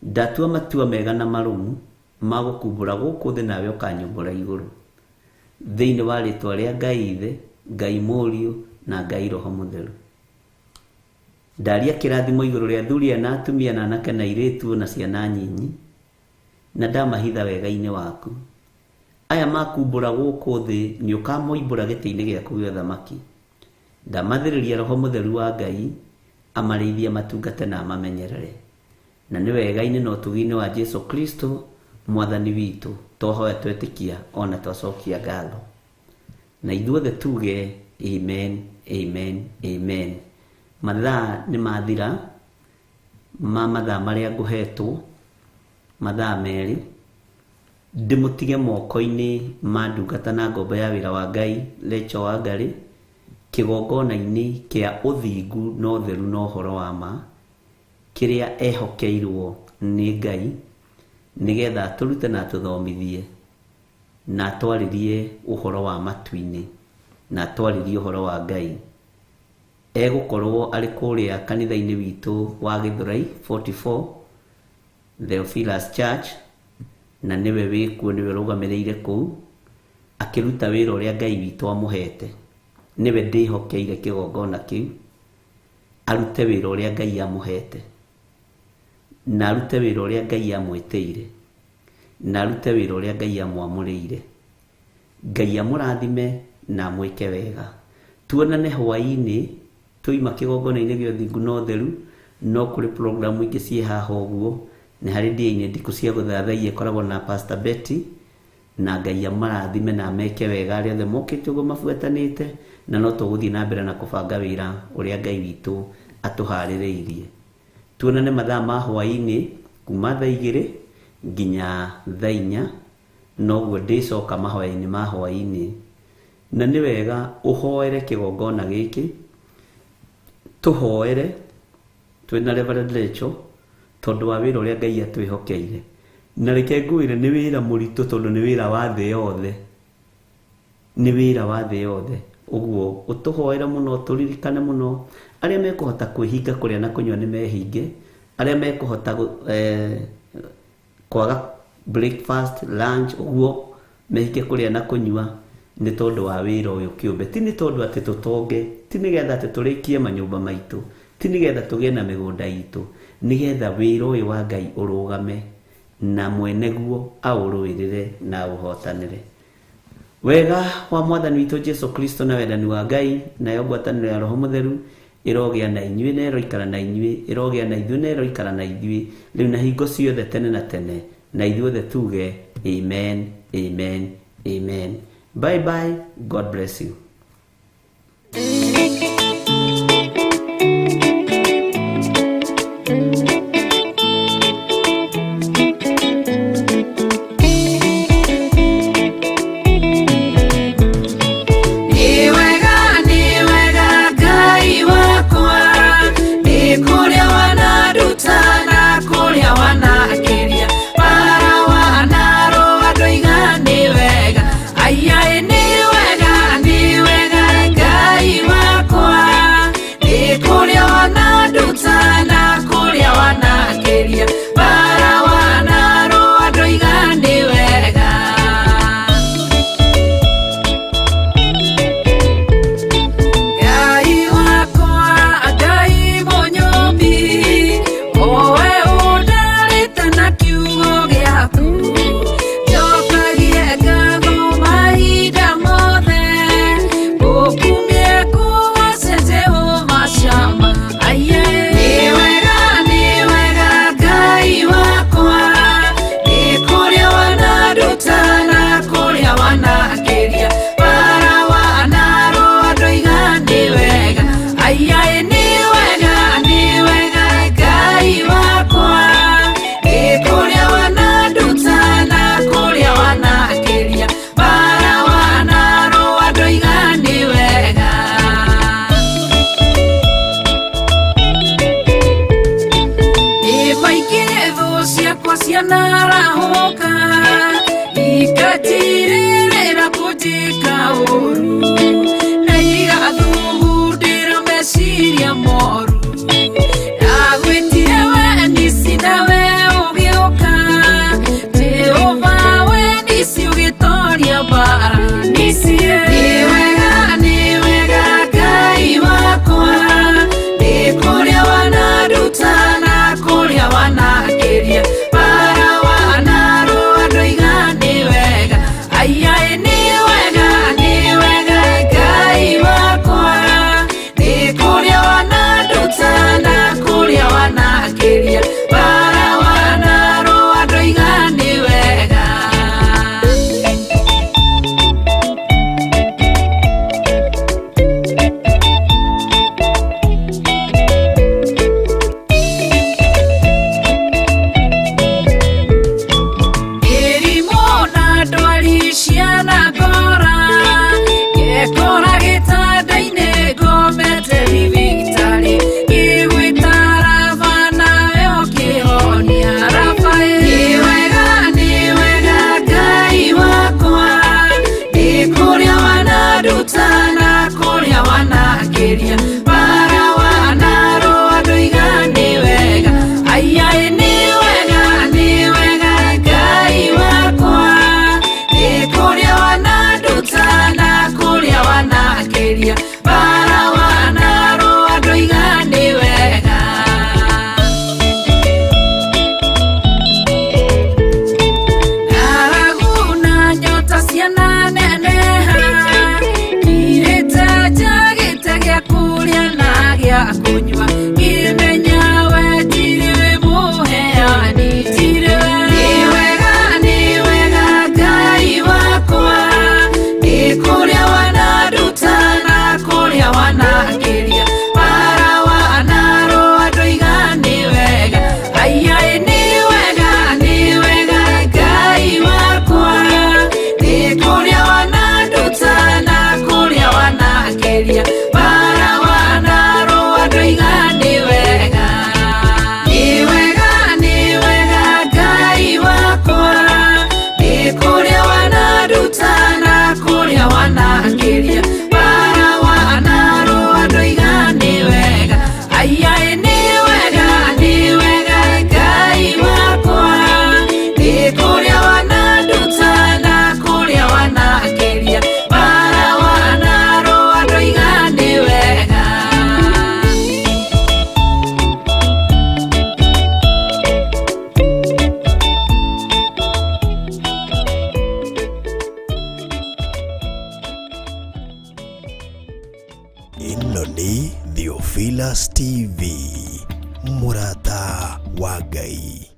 Ndatua matua mega na marũmu ma gũkumbũra gũkũ thĩ, nawe ũkanyumbũra igũrũ. Thĩinĩ wa rĩtwa rĩa Ngai Ithe, Ngai Mũriũ na Ngai Roho Mũtheru. Ndaria kĩrathimo igũrũ rĩa athuri na atumia na anake na airĩtu na ciana nyinyi, na ndamahitha wega-inĩ waku. Aya makumbũra gũkũ thĩ nĩ ũkamoimbũra gĩtĩ-inĩ gĩaku gĩa ũthamaki. Ndamathĩrĩria Roho Mũtheru wa Ngai amarĩithie, matungate na amamenyerere. Na nĩ wega-inĩ na ũtugi-inĩ wa Jesu Kristo Mwathani witũ twahoya twetĩkia ona twacokia ngatho. Na ithuothe tuge amen, amen, amen. Mathaa nĩ mathira ma mathaa marĩa ngũhetwo, mathaa merĩ, ndĩmũtige moko-inĩ ma ndungata na ngombo ya wĩra wa Ngai Rachel Wangari, kĩgongona-inĩ kĩa ũthingu na ũtheru na ũhoro wa ma, kĩrĩa ehokeirwo nĩ Ngai, nĩgetha atũrute na atũthomithie, na atwarĩrie ũhoro wa matu-inĩ, na atwarĩrie ũhoro wa Ngai. Egũkorwo arĩ kũrĩa kanitha-inĩ witũ wa Gĩthũrai 44 Theophilus Church, na nĩwe wĩkuo, nĩwe ũrũgamĩrĩire kũu akĩruta wĩra ũrĩa Ngai witũ amũhete. Nĩwe ndĩhokeire kĩgongona kĩu arute wĩra ũrĩa Ngai amũhete, na arute wĩra ũrĩa Ngai amwĩtĩire, na arute wĩra ũrĩa Ngai amwamũrĩire. Ngai amũrathime na amwĩke wega. Tuonane hwaĩ-inĩ tũima kĩgongona-inĩ gĩa ũthingu na ũtheru. No kũrĩ programu ingĩ ciĩ haha ũguo, nĩ harĩ ndĩa-inĩ ndikũ cia gũthathaiya ĩkoragwo na Pastor Betty, na Ngai amarathime na ameke wega arĩa othe mokĩte ũguo mabuatanĩte, na no tũgũthiĩ na mbere na kũbanga wĩra ũrĩa Ngai witũ atũharĩrĩirie. Tuonane mathaa ma hwaĩ-inĩ kuma thaa 2 nginya thaa 4, noguo ndĩcoka mahoya-inĩ ma hwaĩ-inĩ. Na nĩ wega ũhoere kĩgongona gĩkĩ, tũhoere twĩna Reverend Rachel tondũ wa wĩra ũrĩa Ngai atwĩhokeire. Na reke ngwĩre nĩ wĩra mũritũ tondũ nĩ wĩra wa thĩ yothe, nĩ wĩra wa thĩ yothe. Ũguo ũtũhoere mũno, tũririkane mũno. Arĩa mekũhota kwĩhinga kũrĩa na kũnyua nĩ mehinge, arĩa mekũhota kwaga breakfast, lunch, ũguo mehinge kũrĩa na kũnyua nĩ tondũ wa wĩra ũyũ kĩũmbe. Ti nĩ tondũ atĩ tũtonge, ti nĩgetha atĩ tũrĩkie manyũmba maitũ, ti nĩgetha tũgĩe na mĩgũnda itũ, nĩgetha wĩra ũyũ wa Ngai ũrũgame na mwene guo aũrũĩrĩre na aũhotanĩre. Wega wa Mwathani witũ Jesu Kristo na wendani wa Ngai nayo ngwatanĩro ya Roho Mũtheru ĩrogĩa na inyuĩ na ĩroikara na inyuĩ, ĩrogĩa na ithuĩ na ĩroikara na ithuĩ rĩu na hingo ciothe tene na tene, na ithuothe tuge amen, amen, amen. Bye bye, God bless you. Kũrĩa wananduta na kũrĩa wanakĩria bara wa TV, mũrata wa Ngai.